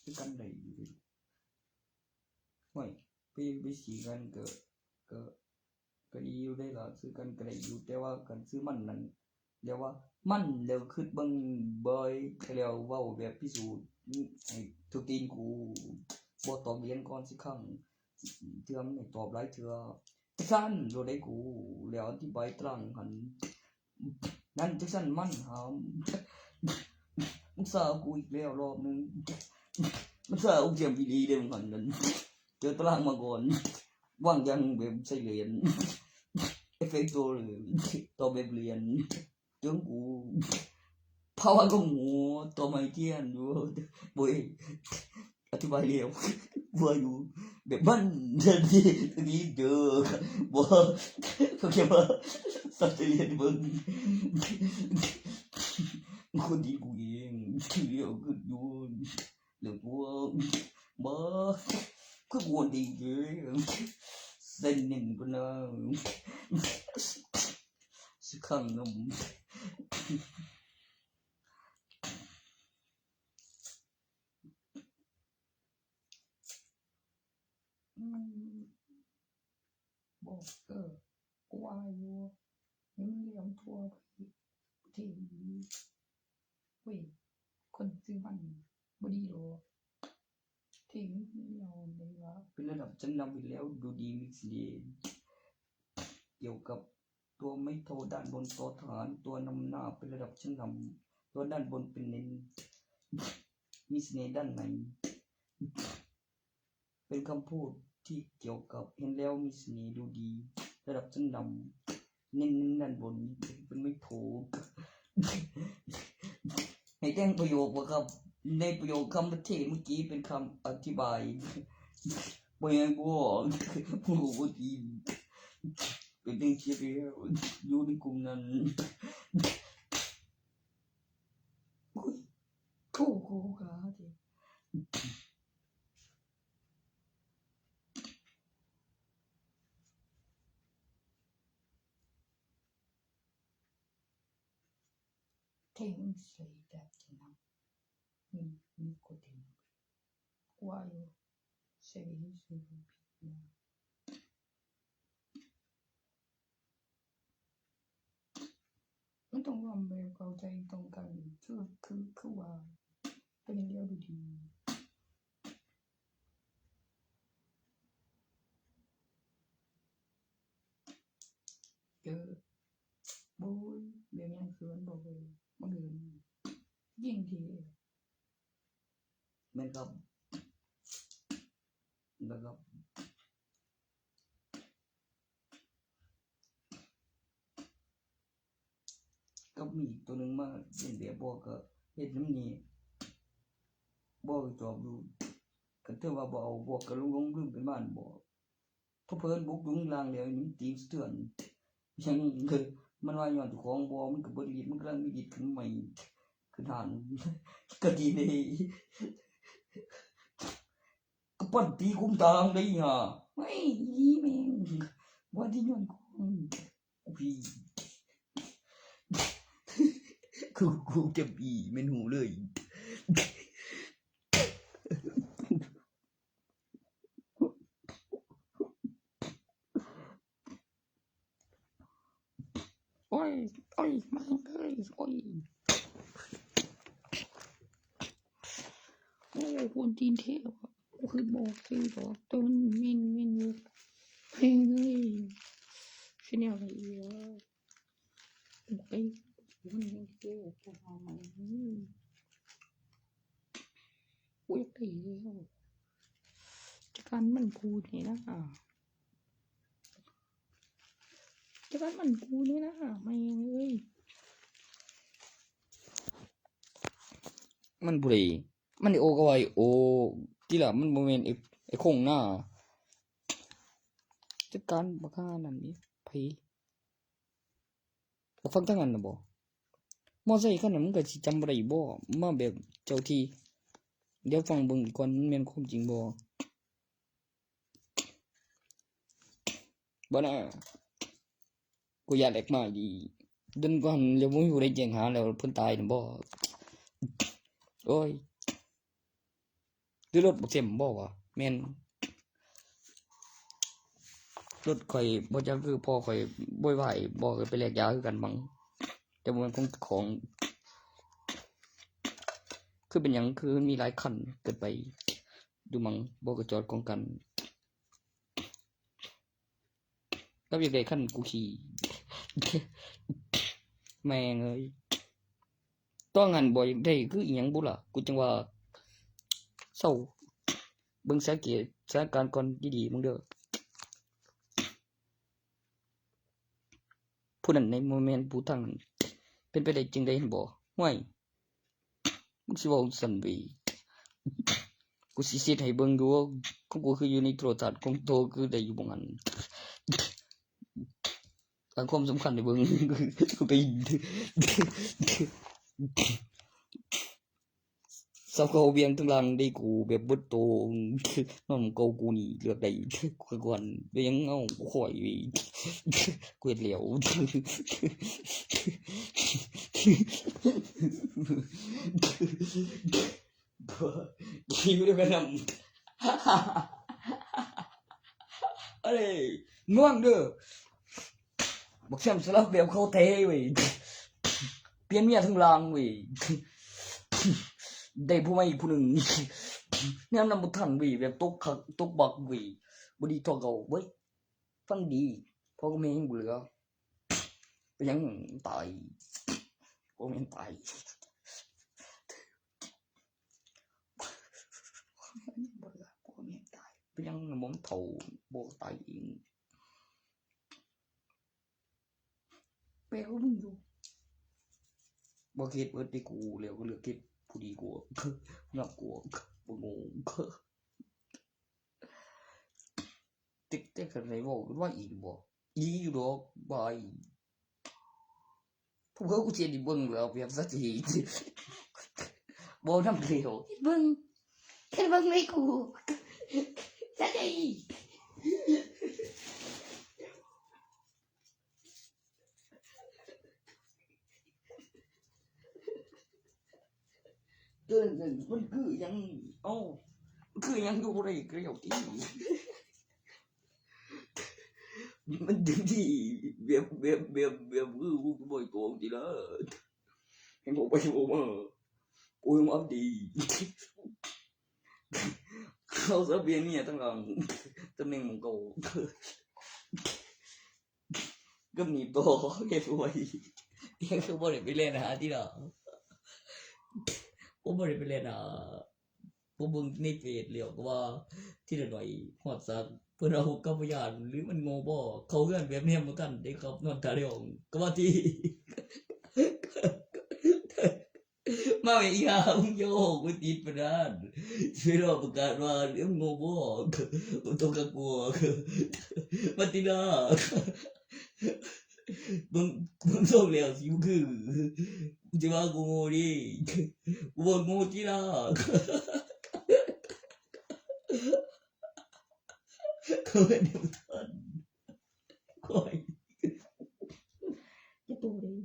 คือกันได้อยู่เด้ ห้วย ไป ไปสีกันก็ ก็ ก็ดีอยู่ได้ล่ะ ซื้อกันก็ได้อยู่ แต่ว่าคันซื้อมันนั่น เรียกว่ามันแล้วคิดเบิ่งบ่อย แล้วเว้าแบบพิสูจน์ให้ทุกตีนกู บ่ตอบเรียนก่อนสิครั้ง เทื่อมันให้ตอบหลายเทื่อ จักซั่นโลดได้กู แล้วอธิบายตรังหัน นั่นจักซั่นมันหาม มึงซากูอีกแล้วรอบหนึ่ง มันซากูเจียมอีหลีเด้ มึงหันนั่น เจอตารางมาก่อน วางยังแบบใส่เหรียญ เอฟเฟกต์ตัวเลย ตัวแบบเหรียญ เจิงกู ภาวะก็หัว ตัวไม้เทียนอยู่ โว้ย อธิบายเร็ว ว่าอยู่ แบบมัน เดี๋ยวนี้ อันนี้เด้อ บ่ เขาเขียนว่า สัตว์เลี้ยงเบิ่ง คนดีกูเอง เดี๋ยวก็โดน เดี๋ยวกู บ่ คือกูดีเด้อ เส้นหนึ่งพุ่นนะ สักครั้งนำ อืม บอก เออ กูว่าอยู่ นี่มันเลี้ยงทั่วไป ประเทศนี้ เว้ย คนซื้อมันบ่ดีหรอก ที่มันเลี้ยงได้ว่า เป็นระดับชั้นนำไปแล้ว ดูดีมีเสน่ห์ เกี่ยวกับตัวไม้โทด้านบน ทอทหาร ตัวนำหน้า เป็นระดับชั้นนำ ตัวด้านบนเป็นเน้น มีเสน่ห์ด้านใน เป็นคำพูดที่เกี่ยวกับเห็นแล้วมีเสน่ห์ดูดี ระดับชั้นนำ เน้นๆด้านบน เป็นไม่โท ให้แต่งประโยคบ่ครับ ในประโยคคำเทศเมื่อกี้เป็นคำอธิบาย บ่ยังบ่ บ่ดี เป็นเรื่องเสียแล้ว อยู่ในกลุ่มนั้น โอ้ย โทษ โทษ โทษ เท่งใส่แบบจะนำ อืม มีกดเห็น ว่าอยู่ ใส่ให้ซื้อผิดนะ มันต้องรวมแบบเข้าใจตรงกัน คือ คือ คือว่า เป็นเรื่องเดียวดูดี เจอ โอ้ย เดี๋ยวนี้คือมันบอกเลย มันเดิน ยิ่งที แม่นครับ นะครับ ก็มีอีกตัวหนึ่งมาเล่นแบบบอกก็เฮ็ดน้ำนี่ บอกจอบอยู่ ก็เทื่อว่าบ่เอา บอกก็ลงลงลืมเป็นบ้านบอก พอเพิ่นบุกอยู่ข้างล่างแล้วนี่มันตีสะเทือน ยังคือมันว่าย้อนเจ้าของบ่ มันก็บ่ได้ มันกำลังมีดิดขึ้นใหม่ ขึ้นหาน ก็ดีเลย ก็ปั่นตีคุ้มตางได้ห่า ไม่ อีแม่ง ว่าที่ย้อนของ กูพี คือกูจะบีแม่นหูเลย โอ้ย โอ้ย มาเลย โอ้ย โอ้ คนจีนเทพอะ กูคือบอกซื้อบอกต้นมินมินอยู่ เฮ้ย เฮ้ย ชแนลอะไรอีกวะ โอ้ย มันยังเทพจะเอามา อืม กูอยากได้แล้ว จัดการมันกูนี่นะ จัดการมันกูนี่นะ แม่งเอ้ย มันผู้ใด มันไอ้โอกับไอ้โอ ที่ละมันบ่แม่นไอ้ ไอ้คงหน้า จัดการบักห่านั่นนี่ ไผ บ่ฟังทางนั้นน่ะบ่ มอไซค์คันนั้นมึงก็สิจำบ่ได้บ่ มาแบบเจ้าที่ เดี๋ยวฟังเบิ่งอีกก่อน มันแม่นความจริงบ่ บ่นะ กูอยากแลกมาดี เดินก่อน เดี๋ยวบ่มีผู้ใดแจ้งหาแล้วเพิ่นตายน่ะบ่ โอ้ย หรือรถบักเต็มบ่วะ แม่น รถข่อยบ่จัก คือพ่อข่อยโวยวาย บ่ข่อยไปแลกยาคือกันมั้ง แต่บ่แม่นของเจ้าของ คือเป็นหยัง คือมันมีหลายคันเกินไปอยู่มั้ง บ่ก็จอดกองกัน กับอยากได้คันกูขี่ แม่งเอ้ย ต้องหันบ่อยากได้คืออีหยังบุล่ะ กูจังว่าเศร้า เบิ่งสังเกตสถานการณ์ก่อนดีๆ มึงเด้อ ผู้นั้นในโมเมนต์ผู้ทางนั้น เป็นไปได้จังได๋หั้นบ่ ห้วย มึงสิเว้าจั่งซั้นเว้ย กูสิเช็ดให้เบิ่งอยู่ ของกูคืออยู่ในโทรทัศน์ ของโตคือได้อยู่บ่หั้น ตามความสำคัญให้เบิ่ง กูไป สาวเขาเวียงทั้งหลังได้กูแบบเบิดโต นอนเก่ากูนี่เลือกได้ กูก่อน เป็นหยังเอ้า กูข่อยเว้ย กูเฮ็ดแล้ว ขี่ไปด้วยกันนำ เอ้ย ง่วงเด้อ บักแซมสลับแบบเขาเทเว้ย เปลี่ยนเมียทั้งหลังเว้ย ได้ผู้ใหม่อีกผู้หนึ่ง แนมนำบ่ทันเว้ย แบบตกคัก ตกบักเว้ย บ่ดีเท่าเก่าเว้ย ฟังดี พ่อกับแม่ยังบ่เหลือ เป็นหยังตาย พ่อแม่ตาย พ่อแม่ตาย เป็นหยังบ่เฒ่า บ่ตายเอง แปลว่ามึงอยู่ บ่คิดเบิดที่กูแล้ว ก็เลือกคิดผู้ดีกว่า นับกว่า บ่งง ติ๊กเต็กอะไรบอกว่าอีกบ่ อีกดอกบาย พวกเขากูเสียดีเบิ่งแล้วแบบสักที บอกน้ำเดียว เบิ่ง เห็นเบิ่งในกู สักที เกิน มันคือหยัง เอ้า มันคือหยังอยู่บ่ได้เกลียวตี้ มันดึงที่แบบ แบบ แบบ แบบ คือกูบ่อยโกงทีละ ให้บอกไปบอกมา กูยังอัพดี เขาจะเปลี่ยนเนี่ยตั้งหลัง ตำแหน่งของเขา ก็มีตัวเฮ็ดไว้ ยังคือบ่ได้ไปเล่นหาที่ดอก ผมบ่ได้ไปเล่นหา ผมเบิ่งในเฟซแล้วก็ว่า ทีละหน่อยฮอดสัก เพิ่นเอากับพยานหรือมันโง่บ่ เข้าเฮือนแบบแนมบ่ทันเด้ครับ นอนท่าเดียวก็ว่าที่ มาแม่อีห่า มึงอย่าออกไปติดปานนั้น สิไปรอประกาศว่าเรื่องโง่บ่ บ่ต้องกักบวก มาติดหน้า มึง มึงส่งแล้วสิ มึงคือ มึงจะว่ากูโง่ดิ กูบ่โง่ติล่ะ เขาเป็นเดียวกัน คอย จะโตเลย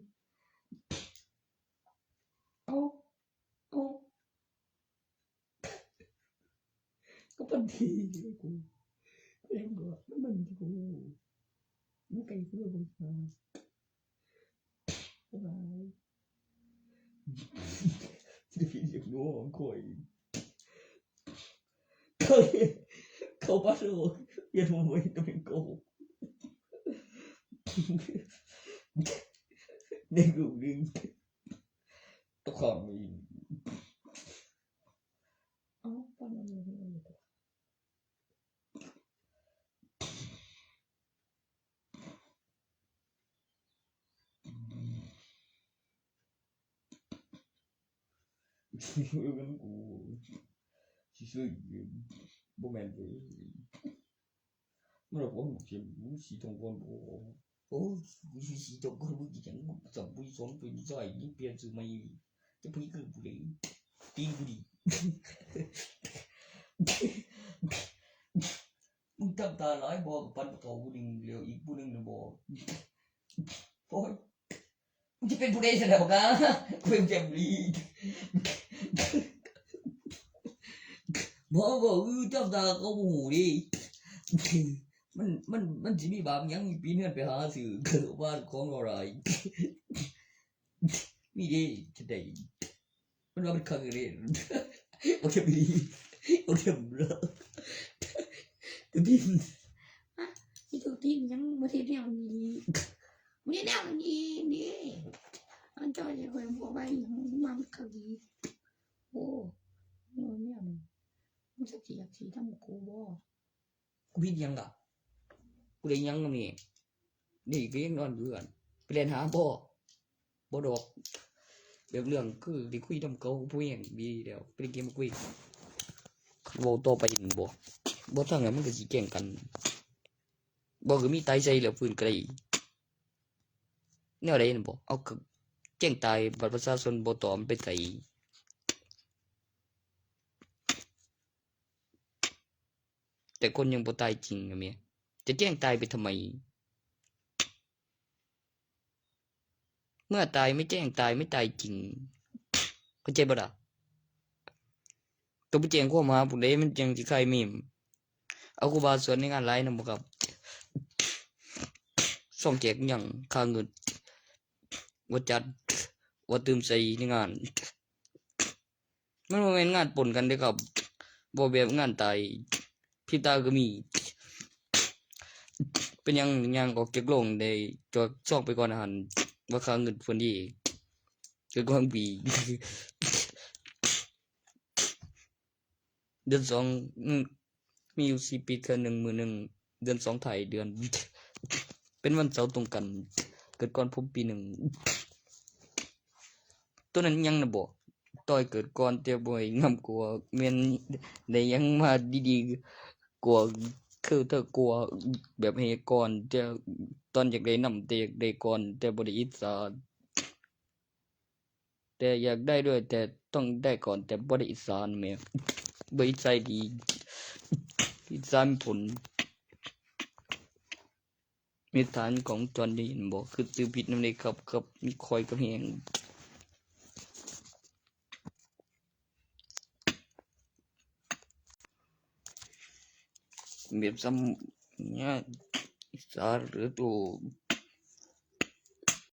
ก็ปันทีเลยกูก็ยังบอกแล้วมันกูไม่ไกลกูเลยกูมาบ๊ายบายที่พี่เรียกรู้ของคอยเขาเขาบ้าโลเรียนมาไว้ตัวเป็นโกในกลุ่มหนึ่งตัวของมีอ๋อตอนนั้นมีอะไร กูสิซื้อบ่แม่นเลยมันบอกว่ามึงเขียนมึงสีทองก่อนบอกโอ้กูสิสีทองก่อนมึงจังมึงจับมึงสอนเป็นใส่นี่เปลี่ยนซื้อใหม่จะพี่คือผู้ใดตีกูดิมึงทำตาหลายบอกปันเขาผู้หนึ่งเดียวอีกผู้หนึ่งนะบอกโอ้ย มึงจะเป็นผู้ใดซะแล้วกะกูยังจำดีบ่บ่เออเจ้าตาเขาบ่ฮู้ดิมันมันมันสิมีบาปหยังปีนเฮือนไปหาซื้อเกิดว่าของอะไรมีเด้จะได้มันว่ามันคักเลยโอเคมีโอเคบ่ตัวนี้ฮะอีตัวนี้ยังบ่ได้แนวนี้ มีแนวนี้นี่อันเจ้าอย่าคอยบอกว่าอีหยังมามันก็ดีโอ้โอ้เนี่ยมันมันจะเสียสีทำกูบ่กูผิดหยังกะกูได้หยังกับนี่นี่ก็ยังนอนอยู่กันไปเล่นหาบ่บ่ดอกแบบเรื่องคือได้คุยนำเขาผู้แห่งดีแล้วไปเล่นเกมมาคุยเว้าต่อไปนี่บ่บ่ทางนั้นมันก็สิแกล้งกันบ่ก็มีตายใส่แล้วฟื้นก็ได้ แนวใดนั่นบ่เอาก็แจ้งตายบัตรประชาชนบ่ตอบมันไปไสแต่คนยังบ่ตายจริงอะเมียจะแจ้งตายไปทำไม เมื่อตายไม่แจ้งตายไม่ตายจริง เข้าใจบ่ล่ะต้องไปแจ้งความหาผู้ใดมันจังสิคลายเมมเอาครูบาสอนในงานหลายนำบ่ครับ ซ่องแจกหยังค่าเงิน ว่าจัด ว่าตื่มใส่ในงาน มันบ่แม่นงานปนกันเด้อครับบ่แบบงานตายพริบตาก็มี เป็นหยังย่างออกจากโรงได้จอดซองไปก่อนอาหารว่าค่าเงินเพิ่นดีคือก่อนปี เดือนสองอืมมีอยู่สี่ปีเทื่อหนึ่งมื้อหนึ่งเดือนสองท้ายเดือน เป็นวันเสาร์ตรงกัน เกิดก่อนผมปีหนึ่งตัวนั้นยังนะบ่ต่อยเกิดก่อนแต่บ่ให้งำกลัวแม่นได้ยังมาดีๆกลัวคือเธอกลัวแบบให้ก่อนแต่ตอนอยากได้นำแต่อยากได้ก่อนแต่บ่ได้อิจฉา แต่อยากได้ด้วยแต่ต้องได้ก่อนแต่บ่ได้อิจฉาแหมบ่อิจฉาดีอิจฉามีผลมีฐานของจอนได้ยินบ่คือซื้อผิดนำเลยครับครับมีคอยกับแฮงแบบซ้ำเนี่ยอิจฉาหรือตัว